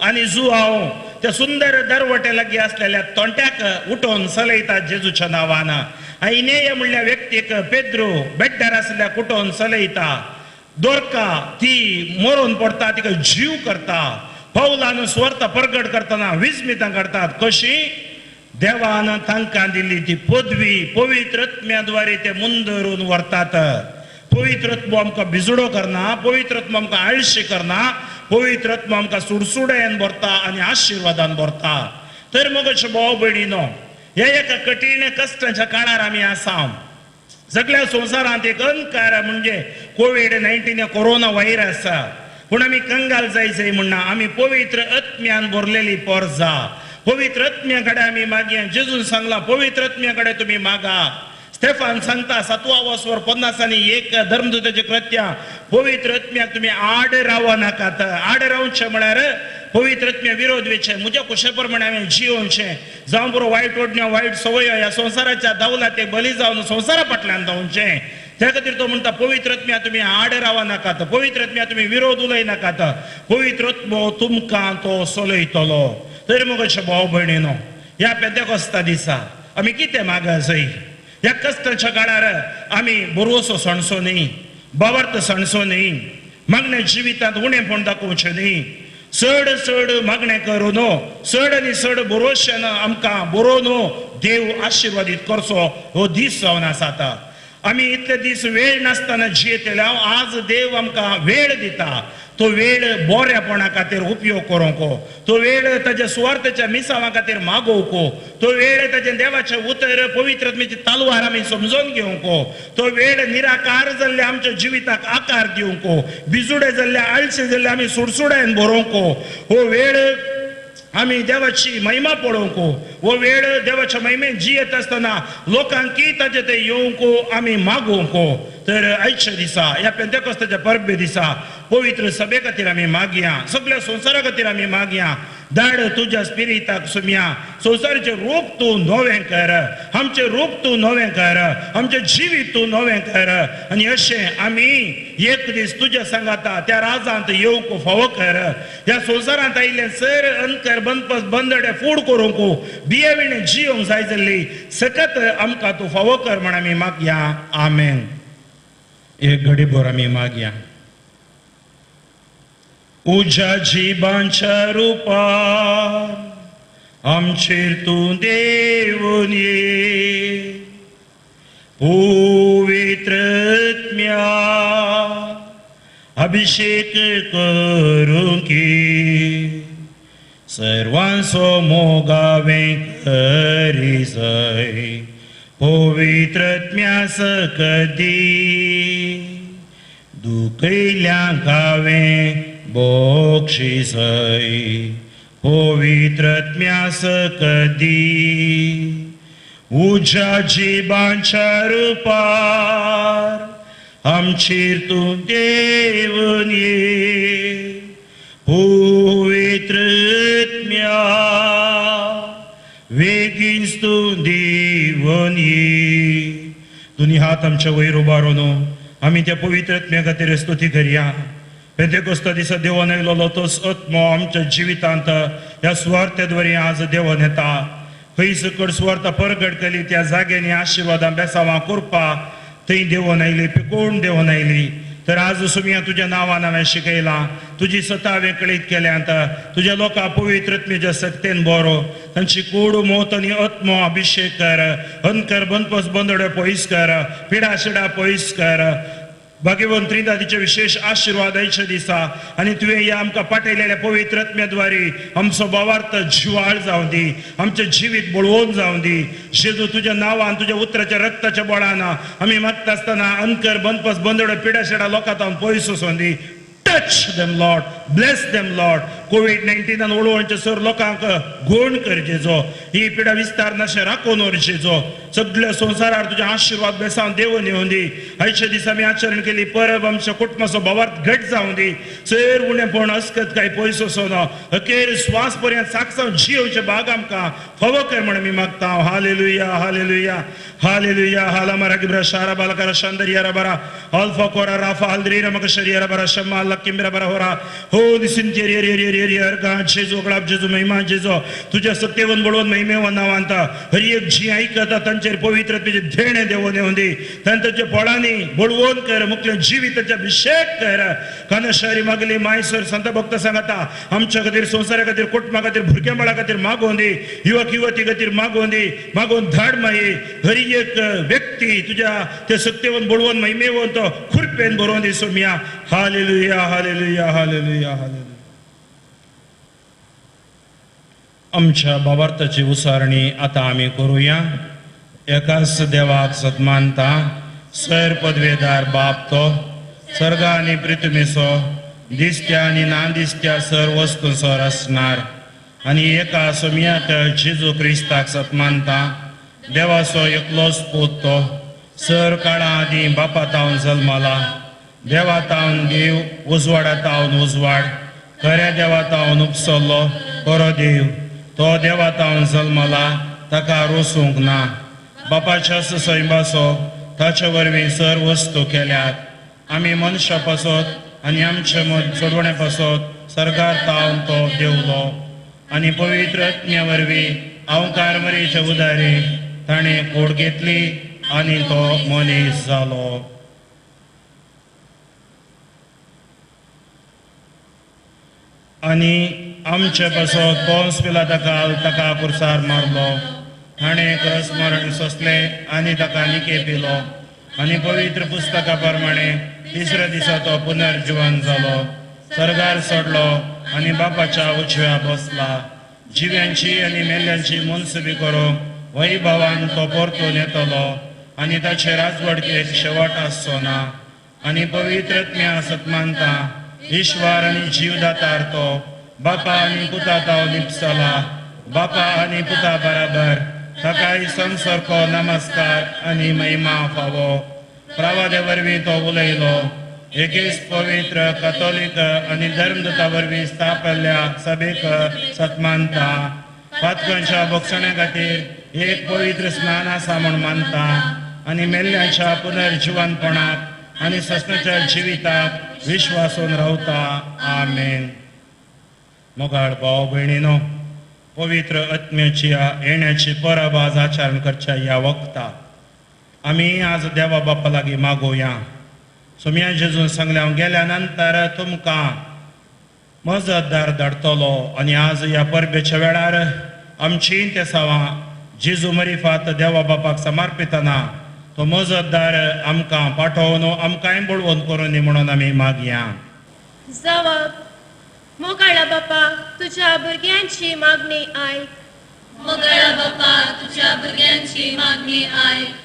[SPEAKER 3] आनी जुआंव त्या सुंदर दरवटे लागीं आसलेल्या तोंट्याक उठोवन चलयतात जेजूच्या नांवान. आनी इनेय म्हणल्या व्यक्तीक पेद्रो बेड्ड्यार आसल्या उठोवन चलयता. दोरका ती मरोन पडटा, तिका जीव करता. पावलान सुवार्थ परगट करतना विस्मितां करतात. कशी देवान तांकां दिल्ली ती पदवी पवित्र आत्म्याद्वारे ते मुंदरून व्हरतात. पवित्र आत्मो आमकां भिजडो करना, पवित्र आत्मो आमकां आळशी करना, पवित्र आत्मो आमकां सुडसुड्यान भरता आनी आशिर्वादान भरता. तर मग अशें भाव भयणीनो, ह्या एका कठीण कश्टाच्या काळार आमी आसा. सगळ्या संवसारांत एक अंधकार म्हणजे कोवीड-19 कोरोना व्हायरस. पूण आमी कंगाल जायचें म्हणना, आमी पवित्र आत्म्यान भरलेली पोरजा. पवित्र आत्म्या कडेन आमी मागया. जेजून सांगलां पवित्र आत्म्या कडेन तुमी मागा. स्टेफान सांगता 7 वसवर 51 धर्मदूताचे कृत्या, पवित्र आत्म्याक तुमी आड राव नाकात. आड रावचें म्हळ्यार पवित्र आत्म्या विरोध वेचें, म्हज्या कुशे प्रमाणे हांवें जियोवचें, जावं बरो वायट ओडण्यो वायट संवयो ह्या संवसाराच्या दावला ते बली जावन संवसारा फाटल्यान धांवचें. त्या खातीर तो म्हणटा पवित्र आत्म्या तुमी आड राव नाकात, पवित्र आत्म्या तुमी विरोध उलय नाकात, पवित्र आत्मो तुमकां तो चलयतलो. तर मग अशें भाव भयणीनो, ह्या पेंतेकोस्ता दिसा आमी कितें मागा जय? ह्या कश्टाच्या काळार आमी बरोसो सणसो न्ही, बावार्थ सणसो न्ही, मागण्या जिवितांत उणेपण दाखोवचें न्ही, चड चड मागणें करूं न्हू, चड आनी चड बरोवशेन आमकां बरोवन देव आशिर्वादीत करचो हो दीस जावन आसा. आमी इतले दीस वेळ नासतना जियेतले, आज देव आमकां वेळ दिता. तो वेळ बऱ्यापणा खातीर उपयोग करूंक, तो वेळ ताज्या सुवार्थाच्या मिसावा खातीर मागोवंक, तो वेळ ताज्या देवाचें उतर पवित्र आत्म्याची तलवार आमी समजून घेवंक, तो वेळ निराकार जाल्ल्या आमच्या जिविताक आकार दिवंक, बिजुडे जाल्ल्या आळशे जाल्ले आमी सुडसुडायन बरोवंक, हो वेळ आमी देवाची महिमा पळोवंक, हो वेळ देवाच्या महिमेन जियेत आसतना लोकांकी ताजे ते येवंक आमी मागोवंक. तर आयच्या दिसा ह्या पेंतेकोस्ताच्या परबे दिसा पवित्र सभे खातीर आमी मागया, सगळ्या संवसारा खातीर आमी मागया. धाड तुज्या स्पिरिताक सुमया, संवसाराचें रूप तूं नवें कर, आमचें रूप तूं नवें कर, आमचें जिवीत तूं नवें कर. आनी अशें आमी एक दीस तुज्या सांगाता त्या राजांत येवंक फावो कर. ह्या संवसारांत आयिल्लें सर अंतर बंदपस बंदडे फूड करूंक बियेविणें जियोंक जाय जाल्ली सकत आमकां तूं फावो कर म्हण आमी मागया. आमेन. एक घडी भर आमी मागया. उज्या जिबांच्या रुपार आमचेर तूं देवून ये, पवित्र आत्म्या अभिषेक करूंक, सर्वांचो मोगावें करी जाय, पवित्र आत्म्या सकदी दुखयल्यांक हांवें बक्षिसय, पवित्र आत्म्या सकदी उज्या जिबांच्या रुपार आमचेर तूं देवून ये, पवित्र आत्म्या वेगींच तूं देवून ये. दोनी हात आमच्या वयर उबारून आमी त्या पवित्र आत्म्या खातीर स्तुती करया. पेंतेकोस्ता दिसा देवान आयलोलो तोच आत्मो आमच्या जिवितांत ह्या सुवार्थेद्वारे आज देवान येता. खंय सकड सुवार्थ परगट केली त्या जाग्यांनी आशिर्वादां बेसावां करपा थंय देवोन आयली, पिकोवन देवोन आयली. तर आज सुमया तुज्या नांवान हांवें शिकयलां, तुजी सता हांवें कळीत केल्यांत, तुज्या लोकां पवित्र आत्म्याच्या सक्तेन बरो, तांची कूड मोत आनी आत्मो अभिषेक कर, अंकर बंदपस बंदडे पयस कर, पिडा शिडा पयस कर. भाग्यवंत त्रिदादीचे विशेष आशीर्वाद आयच्या दिसा आनी तुवें ह्या आमकां पाठयलेल्या पवित्र आत्म्याद्वारे आमचो भावार्थ जिवाळ जावं दी, आमचें जिवीत बळवून जावं दी. जेजू तुज्या नांवान, तुज्या उतराच्या रक्ताच्या बळान आमी मागता आसतना अनकर बनपस बंदड पिड्या शेडा लोकां तावन पयस वचोन दी. Touch them Lord, bless them Lord. कोवीड-19 ओळवणचे sir लोकांक गुण कर जेजो, ही पिडा विस्तार नाशे राखून वर जेजो. सगळ्या संवसारार तुझे आशीर्वाद बेसावन देवून येवन दी. आयच्या दिसा आमी आचरण केली परब आमच्या कुटुंबाचो भावार्थ घट जावं दी. चड उणेपण अस्कत काय पयस वचोना, अखेर श्वास पर्यंत साक्षात जियोचे भाग आमकां फावो कर म्हण आमी मागता. Hallelujah, hallelujah, hallelujah. हाला गिब्रा शारा बालकरा शांदरिया रबरा अल्फा कोरा राफा हल्द्री रमक शरिया रबरा शम्मा लक्किम रबरा होरा हो दिसिन जेरी जेजू गळाब जेजू महिमा जेजो तुझ्या सत्तेवन बळवून महिमेवन नावांता हर एक जी ऐकता तांचेर पवित्र तुझे धेणे देवून येवन दी. तांच्या पोळांनी बळवून कर, मुखल्या जिविताचे अभिषेक कर. कानशारी मागली मायसर संत भक्त सांगता आमच्या खातीर, संवसारा खातीर, कुटुंबा खातीर, भुरग्यांबाळा खातीर मागोवन दी. युवक युवती खातीर मागोवन दी, मागोवन धाड माई. हर एक व्यक्ती तुझ्या ते सत्तेवन बळवून महिमेवन तो खुरपेन बरोवन दी सोमिया. Hallelujah, hallelujah, hallelujah, hallelujah. आमच्या भावार्थाची उसारणी आतां आमी करुया. एकाच देवाक सन्मानता, सैर पदवेदार बाप तो सर्ग आनी पृथ्वीचो दिसत्या आनी ना दिसत्या सर वस्तूंचो रचणार आनी एका सोमयात जेजू क्रिस्ताक सन्मानता, देवाचो एकलोच पूत तो सर काळा आदीं बापा तावन जल्मला, देवा तावन देव, उजवाडा तावन उजवाड, खऱ्या देवा तावन उपसल्लो खरो देव, तो देवा तावन जल्मला, ताका रोसूंक ना, बापाच्या सैंबाचो ताचे वरवीं सर वस्तू केल्यात. आमी मनशां पासत आनी आमचे मद सोडवणे पासत सरकार तावन तो देवलो आनी पवित्र आत्म्या वरवीं अवकार मरेच्या उदारी ताणें कोड घेतली आनी तो मनीस जालो. आनी आमचे पासत पोन्स पिलाता ताका कुर्सार मारलो, ताणें क्रस मरण सोंसलें आनी ताका निके पिलो आनी पवित्र पुस्तका प्रमाणे तिसऱ्या दिसा तो पुनर्जिवन जालो, सर्गार सोडलो आनी बापाच्या उजव्या बसला. जिव्यांची आनी मेल्ल्यांची मनसुबी करूंक वैभवान तो परतून येतलो आनी ताचे राजवडकेक शेवट आसचो ना. आनी पवित्र आत्म्या सत्मानता ईश्वर आनी जीवदातार तो बापा आनी पुता ताव निपसला, बापा आनी पुता बराबर ताकाय संसर्को नमस्कार आनी महिमा फावो. प्रवादे वरवीं तो उलयलो, एकेच पवित्र कथोलीक आनी धर्मदूता वरवीं स्थापल्ल्या सभेक सत्मानता, पातकांच्या भोगसण्या खातीर एक पवित्र स्नान आसा म्हूण मानता आनी मेल्ल्याच्या पुनर्जिवनपणाक आनी सस्नाच्या जिविताक विश्वासून रावता. आमेन. मोगाळ भाव भयणीनो, पवित्र आत्म्याची येण्याची परब आज आचरण करच्या ह्या वखता आमी आज देवा बापा लागीं मागोवया. सोमया जेजून सांगलें, हांव गेल्या नंतर तुमकां मजतदार धाडटलो आनी आज ह्या परबेच्या वेळार आमची तेसावां जेजू मरिफात देवा बापाक समर्पितना तो मजतदार आमकां पाठोवन आमकांय बळवंत करून म्हणून आमी मागया.
[SPEAKER 5] जवाब. मोगाळा बापा, तुझ्या भुरग्यांची मागणी आयक.
[SPEAKER 2] मोगाळा बापा, तुझ्या भुरग्यांची मागणी आयक.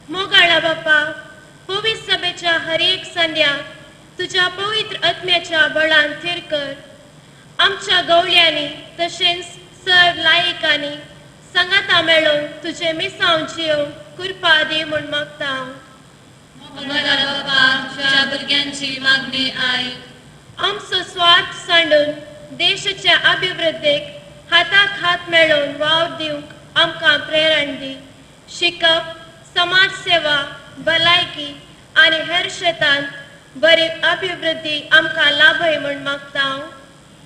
[SPEAKER 5] मोगाळा बापा, पवित्र सभेच्या हर एक संध्याक तुझ्या पवित्र आत्म्याच्या बळान थीर कर. आमच्या गवळ्यांनी तशेंच सर लायकांनी सांगाता मेळोवन तुझे मिसांव जियोवंक कृपा दी म्हूण मागता हांव.
[SPEAKER 2] मोगाळा बापा, तुझ्या भुरग्यांची मागणी आयक.
[SPEAKER 5] आमचो स्वार्थ सांडून देशाच्या अभिवृद्धीक हाताक हात मेळोवन वावर दिवंक आमकां प्रेरण दी. शिकप, समाज सेवा, भलायकी आनी हेर शेतांत बरी अभिवृद्धी आमकां लाभय म्हूण मागता हांव.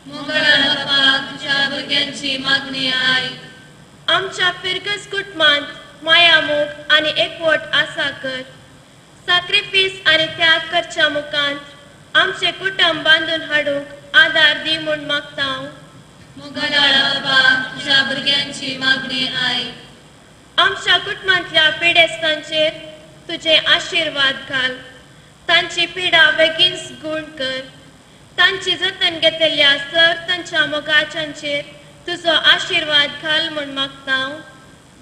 [SPEAKER 2] मोगाळा बापा, तुझ्या भुरग्यांची मागणी आयक.
[SPEAKER 5] आमच्या फिरगस कुटुंबांत माया मोग आनी एकवट आसा कर. साक्रिफीस आनी त्याग करच्या मुखांत आमचे कुटुंब बांदून हाडूंक आदार दी म्हूण मागता हांव.
[SPEAKER 2] मोगाळा बापा, तुझ्या भुरग्यांची मागणी आयक. आमच्या
[SPEAKER 5] कुटुंबांतल्या पिडेस्तांचेर तुजे आशिर्वाद घाल. तांची पिडा बेगीनच गूण कर. तांची जतन घेतल्या सर तांच्या मोगाच्यांचेर तुजो आशिर्वाद घाल म्हूण मागता.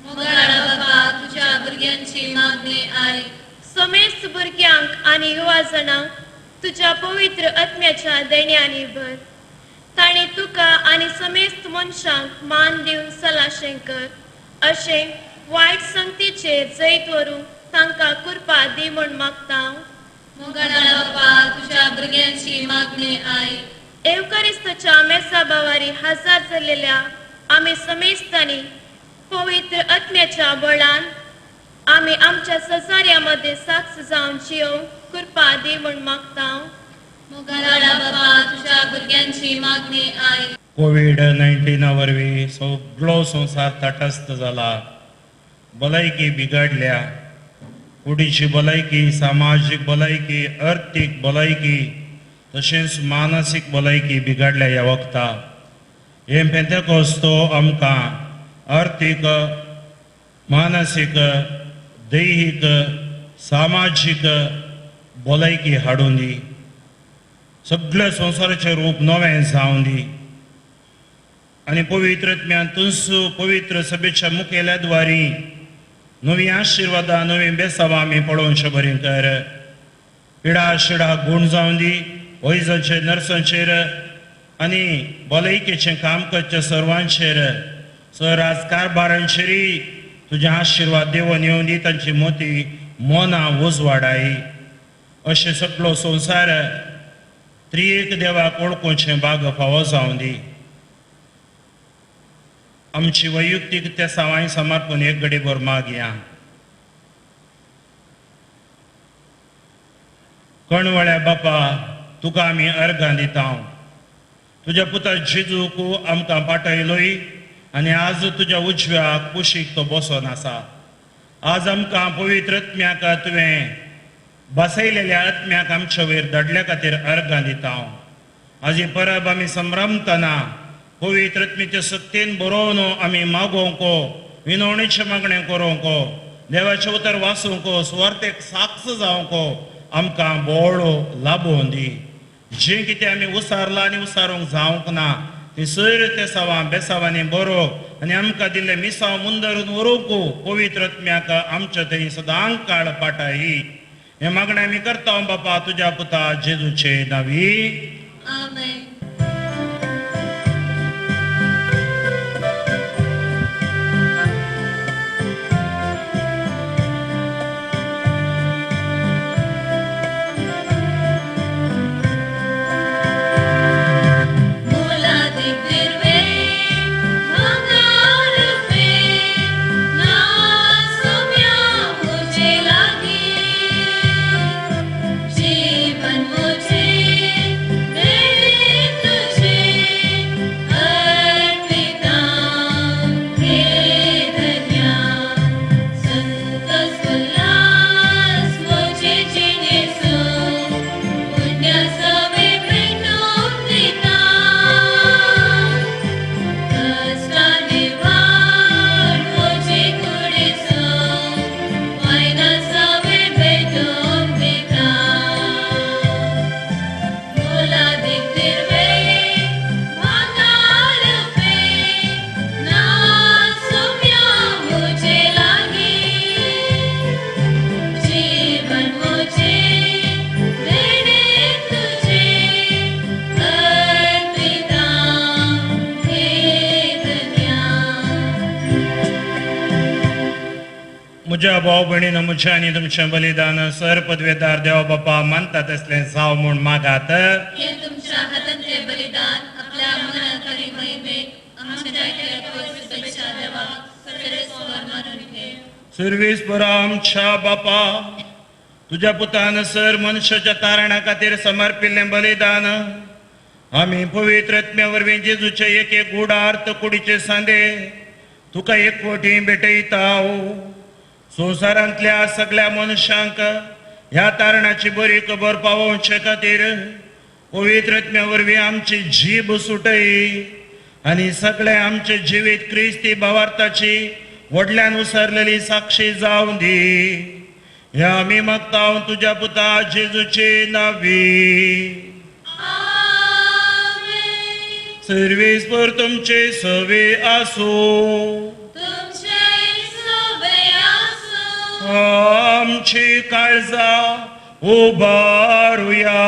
[SPEAKER 2] मोगाळा बाबा, तुझ्या भुरग्यांची मागणी आयक.
[SPEAKER 5] समेस्त भुरग्यांक आनी युवा जाणांक तुज्या पवित्र आत्म्याच्या देण्यांनी भर. तांणी तुका आनी समेस्त मनशांक मान दिवन सलाशें कर. अशें वायट संगतीचेर जैत व्हरूंक तांकां कृपा दी म्हूण मागता.
[SPEAKER 2] मोगाळा बाबा, तुझ्या भुरग्यांची मागणी आयक.
[SPEAKER 5] एवकारिस्ताच्या मेसा बावारी हजर जाल्लेल्या आमी समेस्तांनी पवित्र आत्म्याच्या बळान आमी आमच्या सजाऱ्या मदें साक्ष जावन जियोवंक कृपा दी म्हूण मागता.
[SPEAKER 2] मोगाळा बाबा, तुझ्या भुरग्यांची मागणी आयक.
[SPEAKER 3] कोवीड 19 वरवीं सगळो संवसार तटस्थ जाला. भलायकी बिगडल्या. कुडीची भलायकी, सामाजीक भलायकी, अर्थीक भलायकी तशेंच मानसीक भलायकी बिगडल्या ह्या वखता. हें पेंतेकोस्त आमकां अर्थीक, मानसीक, दैहीक, सामाजीक भलायकी हाडून दी. सगळ्या संवसाराचें रूप नवें जावन दी आनी पवित्र आत्म्यांतूच पवित्र सभेच्या मुखेल्या द्वारी नवीं आशिर्वादां, नवीं बेसावां आमी पळोवचे बरी कर. पिडा शिडा गूण जावन दी. वैजांचेर, नर्सांचेर आनी भलायकेचें काम करच्या सर्वांचेर, राज कारभारांचेरय तुजे आशिर्वाद देवून येवन दी. तांची मोती मनां उजवाडाय. अशें सगळो संवसार त्रिएक देवाक वळखुचें भाग फावो जावन दी. आमची वैयक्तीक त्या सवाय समर्पण एक घडीभर मागया. कणवळ्या बापा, तुका आमी अर्गां दिता. तुज्या पुता जेजूक आमकां पाटयलोय आनी आज तुज्या उजव्या कुशीक तो बसोन आसा. आज आमकां पवित्र आत्म्याक तुवें बसयलेल्या आत्म्याक आमच्या वयर धाडल्या खातीर अर्गां दिता. आज ही परब आमी संभ्रमतना पवित्र आत्म्याच्या सक्तीन बरोवन आमी मागोवंक, विनवणीचें मागणें करूंक, देवाचें उतर वाचूंक, सुवार्थेक साक्ष जावंक आमकां बोळो लाबोवन दी. जें कितें आमी उसारलां आनी उसारूंक जावंक ना ती सर ते सवां बेसावांनी बरो आनी आमकां दिल्लें मिसांव मुंदरून व्हरूंक पवित्र आत्म्याक आमच्या थंय सदां काळ पाटाई. हें मागणें आमी करता बापा तुज्या पुता जेजूचे नांवी.
[SPEAKER 2] आमेन.
[SPEAKER 3] म्हज्या भाव भयणीन म्हजें आनी तुमचें बलिदान सर पदवेदार देवा बापा मानता तसलें जावं म्हूण मागात.
[SPEAKER 2] हे तुमच्या हातांतले बलिदान आपल्या मनाकारी महिमेक आमच्या पवित्र देवाक सर्वेस्वर मानून घे.
[SPEAKER 3] सर्वेस्पर आमच्या बापा, तुज्या पुतान सर मनशाच्या तारणा खातीर समर्पिल्लें बलिदान आमी पवित्र आत्म्या वरवीं जेजूचे एक एक गुडार्थ कुडीचे सांदे तुका एकवटी भेटयता. संवसारांतल्या सगळ्या मनशांक ह्या तारणाची बरी खबर पावोवचे खातीर पवित्र आत्म्या वरवीं आमची जीब सुटय आनी सगळें आमचें जिवीत क्रिस्ती भावार्थाची व्हडल्यान उसरलेली साक्षी जावं दी. ह्या आमी मागता तुज्या पुता जेजूचे नावी. सर्वेस्पर तुमचे सवे आसूं. आमची काळजा उबारुया.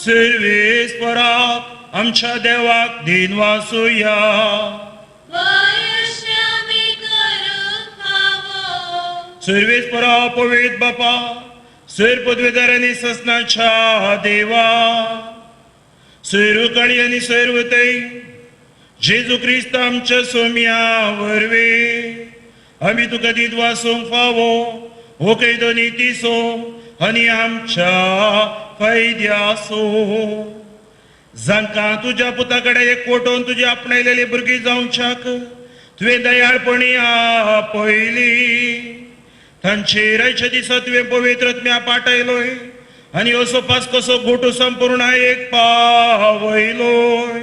[SPEAKER 3] सर्वेस्पराक आमच्या देवाक दिन वासुया. सर्वेस्परा पवित्र बापा, सर पदवीधर आनी ससनाच्या देवा, सैरुकाळी आनी सैरवतय जेजू क्रिस्त आमच्या सोम्या वरवीं आमी तुका दीत वासूंक फावो हो कैदो नितीसो आनी आमच्या फायद्यासो. जांकां तुज्या पुता कडेन एकवटून तुजी आपणायलेली भुरगीं जावच्याक तुवें दयाळपणी आपयली, तांचेर आयच्या दिसा तुवें पवित्र आत्म्या पाठयलोय आनी असो पास कसो गोटू संपूर्ण एक पावयलोय.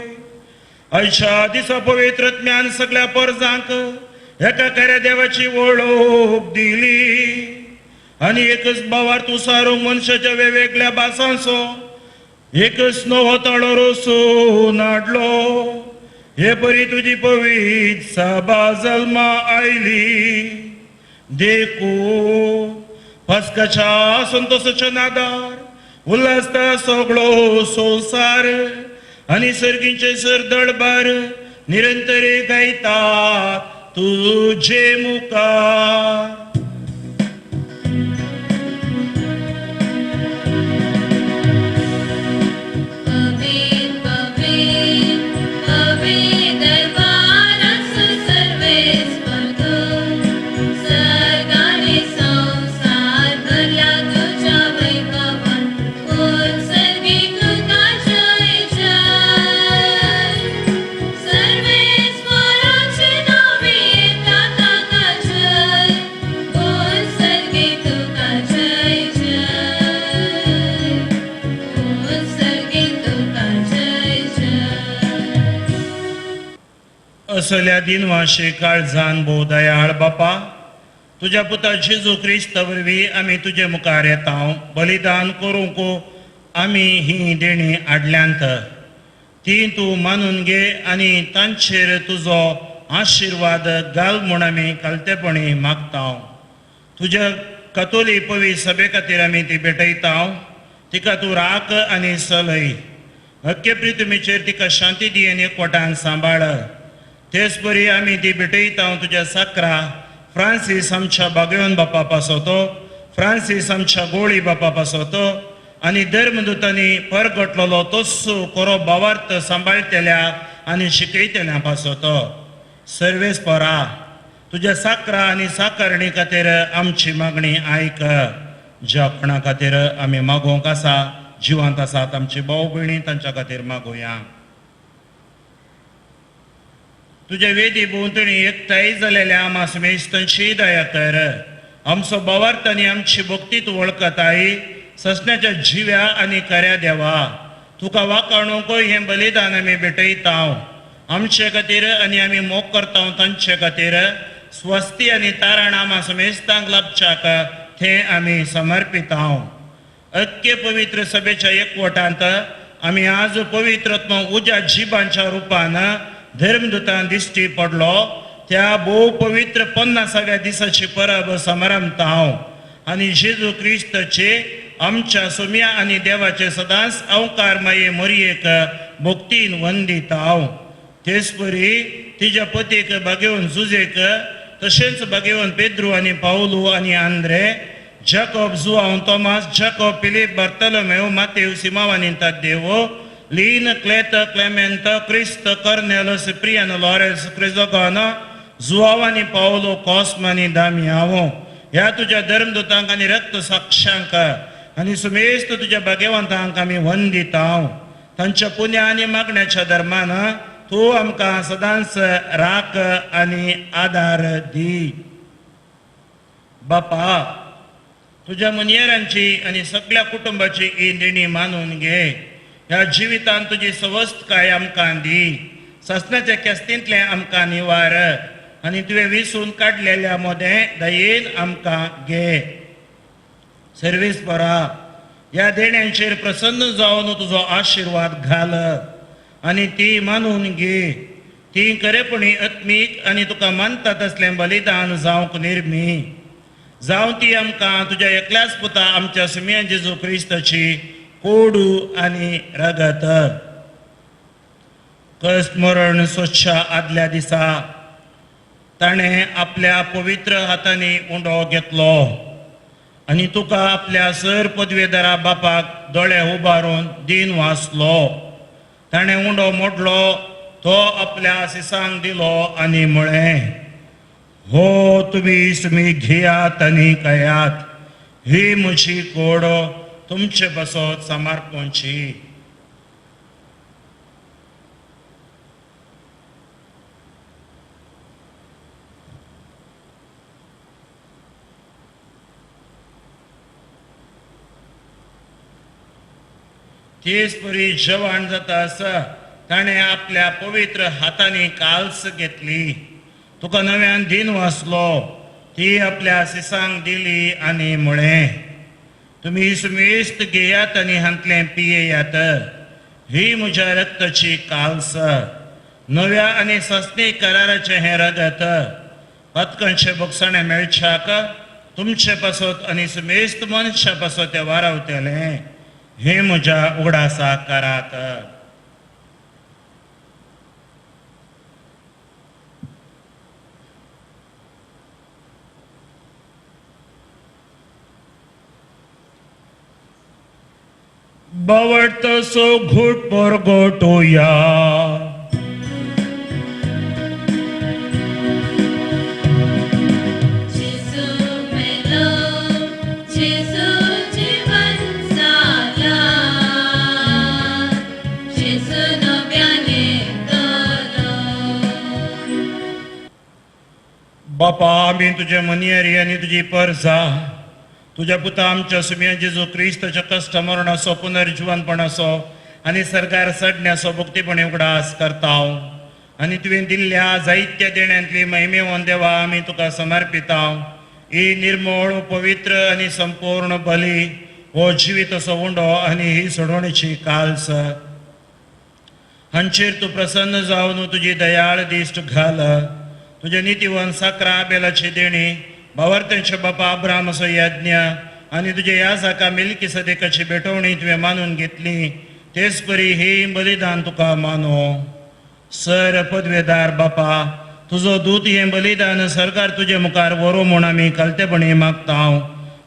[SPEAKER 3] आयच्या दिसा पवित्र आत्म्यान सगळ्या परजांक एका खऱ्या देवाची वळख दिली आनी एकच बावार तूं सारूंक मनशाच्या वेगवेगळ्या भासांचो एकच नवो ताळो रोसून हाडलो. हे परी तुजी पवित्र सभा जल्मा आयली. देखून पास्काच्या संतोषाच्या नादार उल्हासता सगळो संवसार आनी सर्गींचे सरदळबार निरंतर गायता तुजे मुखार. असल्या दिनवाशी काळजान भोव दयाळ बापा, तुज्या पुता जेजू क्रिस्त वरवीं आमी तुजे मुखार येता. बलिदान करूंक आमी ही देणी हाडल्यांत, ती तूं मानून घे आनी तांचेर तुजो आशिर्वाद घाल म्हूण आमी कालतेपणी मागता. तुज्या कतोली पवी सभे खातीर आमी ती भेटयता, तिका तूं राख आनी सलय. हक्के प्रितुमीचेर तिका शांती दी आनी एकवटान सांबाळ. तेच परी आमी ती भेटयता तुज्या साकरा फ्रांसीस आमच्या बागेवन बापा पासोतो, फ्रांसीस आमच्या गोळी बापा पासोतो आनी धर्मदूतांनी परगटलेलो तोच कोरो भावार्थ सांबाळटल्या आनी शिकयतल्या पासोतो. सर्वेस्परा तुज्या साकरा आनी साकरणी खातीर आमची मागणी आयक. ज्या कोणा खातीर आमी मागोवंक आसा, जिवांत आसात आमची भाव भयणी, तांच्या खातीर मागोवया. तुज्या वेदी भोंवतणी एकठांय जालेल्या आमा समेस्तांची दया कर. आमचो भावार्थ आनी आमची भक्ती तूं वळखताय. ससण्याच्या जिव्या आनी खऱ्या देवा, तुका वाखाणूंक हें बलिदान आमी भेटयता. आमचे खातीर आनी आमी मोग करता तांचे खातीर स्वस्ती आनी तारण आमा समेस्तांक लाभच्याक थें आमी समर्पिता. अक्के पवित्र सभेच्या एकवटांत आमी आज पवित्रत्व उज्या जिबांच्या रुपान धर्मदूतान दिश्टी पडलो त्या भोव पवित्र 50व्या दिसाची परब समारंभता हांव आनी जेजू क्रिस्ताचे आमच्या सोम्या आनी देवाचे सदांच अवकार माये मोरयेक भक्तीन वंदिता हांव. तेच परी तिज्या पतीक बागेवन जुजेक, तशेंच बागेवन पेद्रू आनी पावलू आनी Andre, Jacob, Joao, Tomas, Jacob, Philip, Bartolomeo, Mateo, Simao आनी ताद्देवो, लीन, क्लेत, क्लेमेंत, क्रिस्त, कर्नेल, सिप्रियन, लॉरेन्स, क्रिजोगॉन, जुआव आनी पावलो, कॉस्म आनी दामियावो ह्या तुज्या धर्मदूतांक आनी रक्त साक्षांक आनी सुमेस्त तुज्या भाग्यवंतांक आमी वंदिता. तांच्या पुण्या आनी मागण्याच्या धर्मान तूं आमकां सदांच राख आनी आदार दी. बापा, तुज्या मुनयेरांची आनी सगळ्या कुटुंबाची ही देणी मानून घे. ह्या जिवितांत तुजी सवस्तकाय आमकां दी. सासणाच्या केस्तींतलें आमकां निवार आनी तुवें विसून काडलेल्या मोदें दयेन आमकां घे. सर्वीस परा ह्या देण्यांचेर प्रसन्न जावन तुजो आशिर्वाद घाल आनी ती मानून घे. ती खरेपणी आत्मीक आनी तुका मानता तसलें बलिदान जावंक निर्मी जावं ती आमकां तुज्या एकल्याच पुता आमच्या सुमया जेजू क्रिस्ताची कोडू आनी रगत. कस्ट मरण स्वच्छ आदल्या दिसा ताणें आपल्या पवित्र हातांनी उंडो घेतलो आनी तुका आपल्या सर पदवेदारा बापाक दोळे उबारून दीन वाचलो. ताणें उंडो मोडलो, तो आपल्या सिसांक दिलो आनी म्हळें, हो तुमी सुमी घेयात आनी खायात, ही म्हजी कोड तुमचे पासत समर्पणची. तेच परी जेवण जाता आसा ताणें आपल्या पवित्र हातांनी काल्स घेतली, तुका नव्यान दीन वाचलो, ती आपल्या सिसांक दिली आनी म्हळें, तुमी सुमेस्त घेयात आनी हांतलें पियेयात, ही म्हज्या रक्ताची काल्स, नव्या आनी सस्नी कराराचें हें रगत, पतकनशें बोगसाणें मेळच्याक तुमचे पासत आनी सुमेस्त मनशा पासत तें वारावतलें, हे म्हज्या उगडासा करात. बावडतसो घूट परगटोया.
[SPEAKER 2] जेजू मेलो, जेजू जिवन जाला, जेजू नव्याने तलो.
[SPEAKER 3] बापा, आमी तुजे मनियरी आनी तुजी परजा, तुज्या पुता आमच्या सुमया जेजू क्रिस्ताच्या कश्ट मरणाचो पुनर्जिवनपणाचो आनी सरकार सडण्याचो भक्तीपणी उगडास करता आनी तुवें दिल्ल्या जायत्या देण्यांतली महिमेवन देवा आमी तुका समर्पिता. ही निर्मळ पवित्र आनी संपूर्ण बली हो जिविताचो उंडो आनी ही सोडवणेची काल्स हांचेर तूं प्रसन्न जावन तुजी दयाळ दिश्ट घाल. तुज्या नितीवन साकरा बेलाची देणी बावर्त्यांच्या बापा अब्रामाचो यज्ञ आनी तुज्या ह्या जाका मिल्की सदेकाची भेटवणी तुवें मानून घेतली, तेच परी ही बलिदान तुका मानो. सर पदवेदार बापा, तुजो दूत हें बलिदान सरकार तुजे मुखार व्हरूं म्हूण आमी कलतेपणी मागता.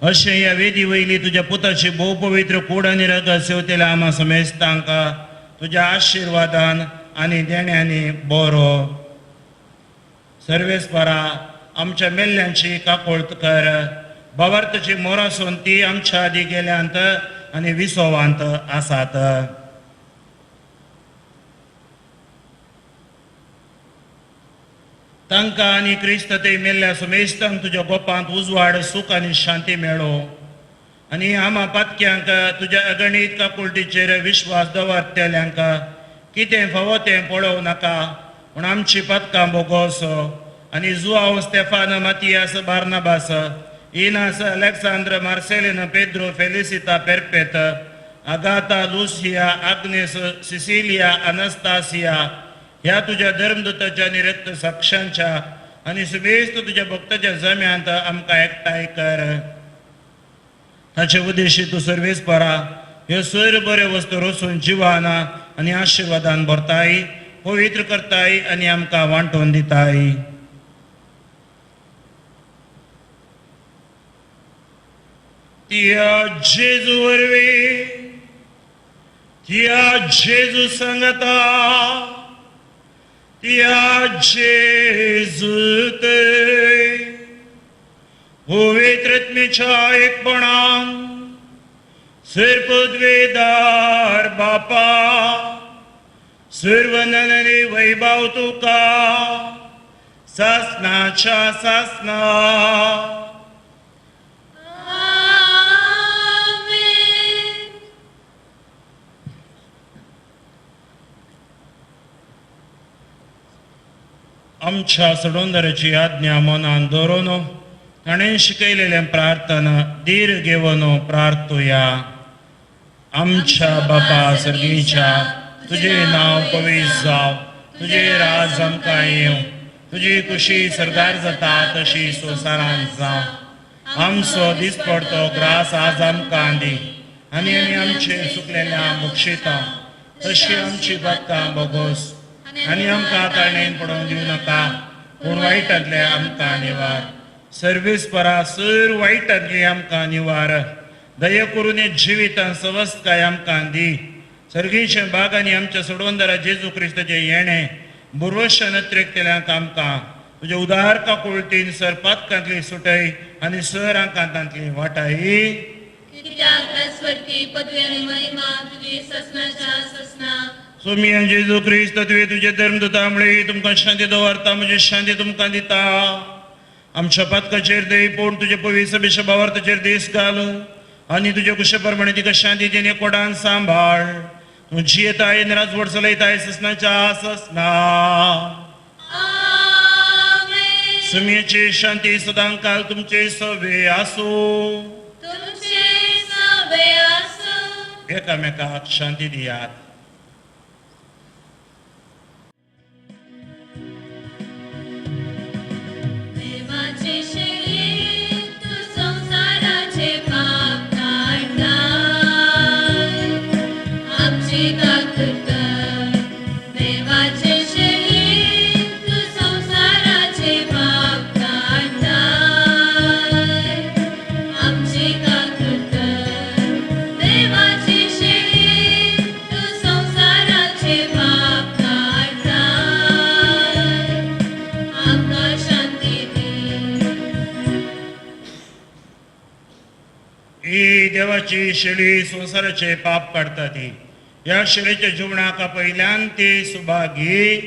[SPEAKER 3] अशें ह्या वेदी वयली तुज्या पुताची भोव पवित्र कूड आनी रगत सेवतेल्या आमा समेस्तांक तुज्या आशिर्वादान आनी देण्यांनी बरो. सर्वेस्परा आमच्या मेल्ल्यांची काकोळत कर, बावार्थाची मोरासून ती आमच्या आदी गेल्यांत आनी विसोवांत आसात. तांकां आनी क्रिस्त ते मेल्ल्या सुमेस्तांक तुज्या गोपांत उजवाड सूख आनी शांती मेळो आनी आमा पातक्यांक तुज्या अगणीत काकुळटीचेर विश्वास दवरतल्यांक कितें फावो तें पळोवं नाका, पूण आमची पातकां बोगोस आनी Joao Stefan Matias Barnabas Inas Alexandra Marcelin Pedro Felicita Perpet Agatha Lucia Agnes Cecilia Anastasia ह्या तुज्या धर्मदूताच्या आनी रक्त साक्षांच्या आनी सुबेस्त तुज्या भक्ताच्या जम्यांत आमकां एकठांय कर. ताचे उद्देशी तूं सर्वेस परा ह्यो सर बऱ्यो वस्तू रोसून जिवान आनी आशिर्वादान भरताय, पवित्र करताय आनी आमकां वांटून दिताय. त्या जेजू वरवीं, त्या जेजू सांगता, त्या जेजू ते पवित्र आत्म्याच्या एकपणान सर्पद्वेदार बापा सर्वननी वैभव तुका सासनाच्या सासना.
[SPEAKER 2] आमेन.
[SPEAKER 3] आमच्या सोडोंदराची आज्ञा मनान दवरून ताणें शिकयलेलें प्रार्थना धीर घेवन प्रार्थुया. आमच्या बापा सर्गीच्या, तुजें नांव पवित्र जावं, तुजें राज आमकां येवं, तुजी खुशी सरकार जाता तशी संवसारांत जावं. आमचो दिसपडतो ग्रास आज आमकां दी आनी आमी आमचे चुकलेल्या बक्षिता तशी आमची बातकां बोगोस आनी आमकां ताळणेन पडोवन दिवं नाका, पूण वायटांतले आमकां निवार. सर्वीस परा सर वायटांतली आमकां निवार. दया करून हे जिवितान सवस्तकाय आमकां दी. सर्गीच्या बागांनी आमच्या सोडवंदरा जेजू क्रिस्ताचें येणें बुरवश नत्रेकतेल्यांक आमकां तुज्या उदार काकुळतीन सर पातकांतली सुटय आनी सर आंकांतांतली वाटाय. सोमिया जेजू क्रिस्त तुवें तुजे धर्म दुता मुळे तुमकां शांती दवरता, म्हजी शांती तुमकां दिता. आमच्या पातकाचेर दय पूण तुजे पवित्र सभेच्या भावार्थाचेर दीस घाल आनी तुज्या कुशे प्रमाणे तिका शांती तिने कोडान सांबाळ. तूं जियेताय आनी राजवट चलयताय ससनाच्या ससना. सुमयेची शांती सदांकाल तुमचे सवे आसूं. एकामेकाक शांती दियात. देवाची शेळी संवसाराचे पाप काडटा ती ह्या शेळीच्या जीवनाक पयल्यान ती सुभागी.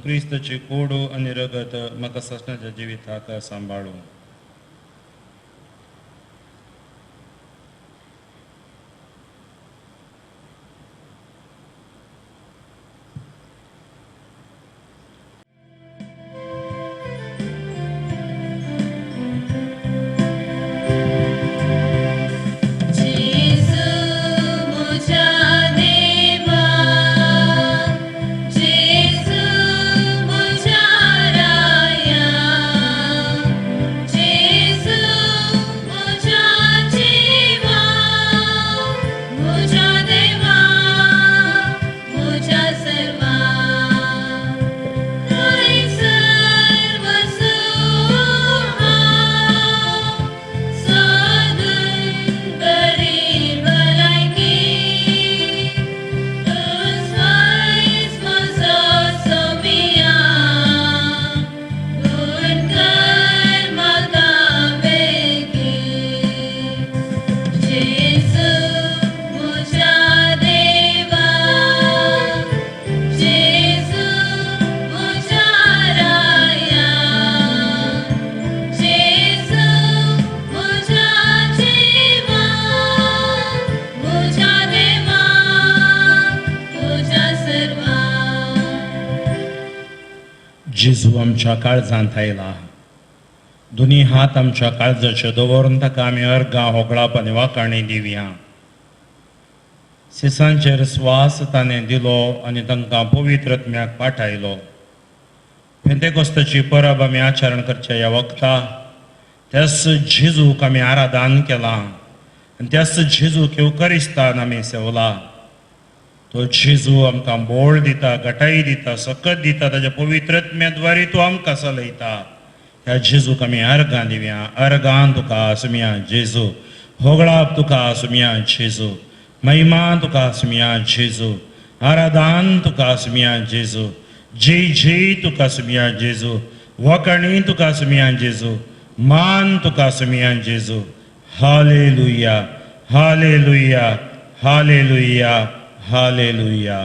[SPEAKER 3] क्रिस्ताची कोडू आनी रगत म्हाका ससनाच्या जिविताक सांबाळू. जेजू आमच्या काळजांत आयला. दोनी हात आमच्या काळजाचे दवरून ताका आमी अर्गां होगळाप आनी वाकाणी दिवया. सिसांचेर स्वास ताणें दिलो आनी तांकां पवित्र आत्म्याक पाठायलो. पेंतेकोस्ताची परब आमी आचरण करच्या ह्या वखता त्याच जेजूक आमी आराधन केलां आनी त्याच जेजूक येवकरिस्तान आमी सेवला. तो जेजू आमकां बोळ दिता, गटाई दिता, सकत दिता, ताज्या पवित्र आत्म्याद्वारे तो आमकां चलयता. ह्या जेजूक आमी अर्गां दिवया. अर्गां तुका आसुया जेजू, होगळाप तुका आसुया जेजू, महिमा तुका आसुया जेजू, आराधन तुका आसुया जेजू, जय जय तुका आसुया जेजू, वखणी तुका आसुया जेजू, मान तुका आसुया जेजू. Hallelujah, hallelujah, hallelujah, hallelujah.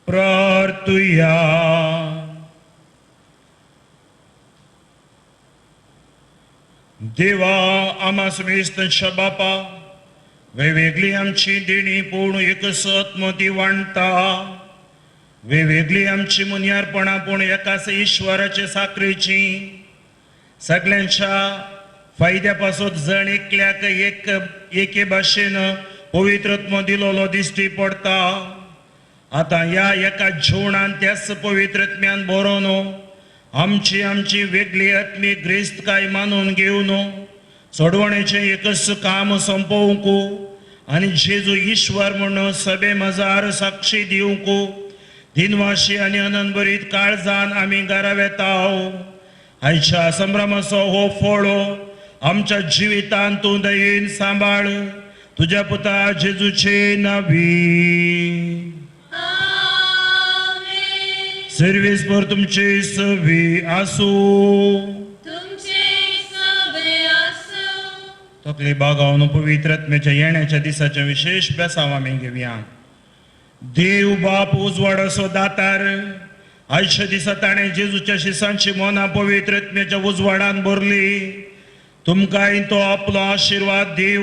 [SPEAKER 3] प्रार्थुया. देवा आमा समेस्तांच्या बापा, वेगवेगळी आमची देणी पूण एकच आत्मो ती वांटता. वेगवेगळी आमची मुनयारपणां पूण एकाच ईश्वराचे साखरेची. सगल्यांच्या फायद्या पासत जण एकल्याक एक एके भाशेन पवित्र आत्मो दिलोलो दिश्टी पडटा. आतां ह्या एका जेवणान त्याच पवित्र आत्म्यान बरोवन आमची आमची वेगळी आत्मीक ग्रेस्तकाय मानून घेवन सोडवणेचें एकच काम सोंपोवंक आनी जेजू ईश्वर म्हूण सभे मजार साक्षी दिवंक दिनवाशी आनी अनंतभरीत काळजान आमी घरा वेताव. आयच्या संभ्रमाचो हो फळो आमच्या जिवितांत तूं दयेन सांबाळ. तुज्या पुता जेजूचे नावी.
[SPEAKER 2] आमेन.
[SPEAKER 3] सर्वेस्पर तुमचे सवी आसूं.
[SPEAKER 2] तुमचे सवे आसूं.
[SPEAKER 3] तकली बागावन पवित्र आत्म्याच्या येण्याच्या दिसाच्या विशेश बेसांव आमी घेवया. देव बाप उजवाडाचो दातार, आयच्या दिसा ताणें जेजूच्या शिसांची मनां पवित्र आत्म्याच्या उजवाडान भरली. तुमकांय तो आपलो आशिर्वाद दिव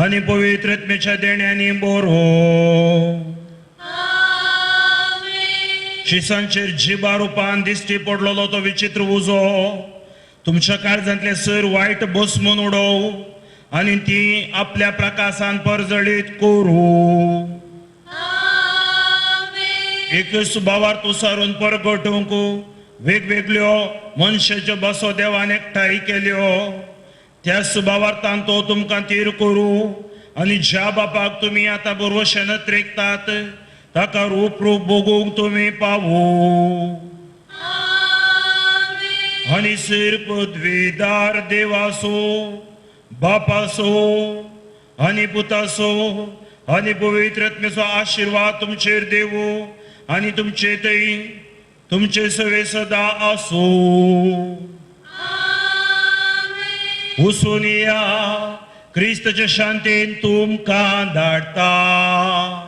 [SPEAKER 3] आनी पवित्र आत्म्याच्या देण्यांनी बरो.
[SPEAKER 2] आमेन.
[SPEAKER 3] शिसांचेर जिबा रुपान दिश्टी पडलेलो तो विचित्र उजो तुमच्या काळजांतले सर वायट बसमून उडोव आनी ती आपल्या प्रकाशान परजळीत करूं.
[SPEAKER 2] आमेन.
[SPEAKER 3] एकच भावार्थ उसारून परगटूंक वेगवेगळ्यो मनशाच्यो बसो देवान एकठांय केल्यो. त्या सुभावार्थान तो तुमकां तीर करूं आनी ज्या बापाक तुमी आतां बरोवशेन त्रेकतात ताका रूप रूप भोगूंक तुमी पावू.
[SPEAKER 2] आमेन.
[SPEAKER 3] आनी सिर पृथ्वीदार देवासो बापासो आनी पुतासो आनी पवित्र आत्म्याचो आशिर्वाद तुमचेर देवो आनी तुमचे थंय तुमचे सवे सदा आसूं.
[SPEAKER 2] आमेन.
[SPEAKER 3] वचून या, क्रिस्तच्या शांतीन तुमकां धाडटा.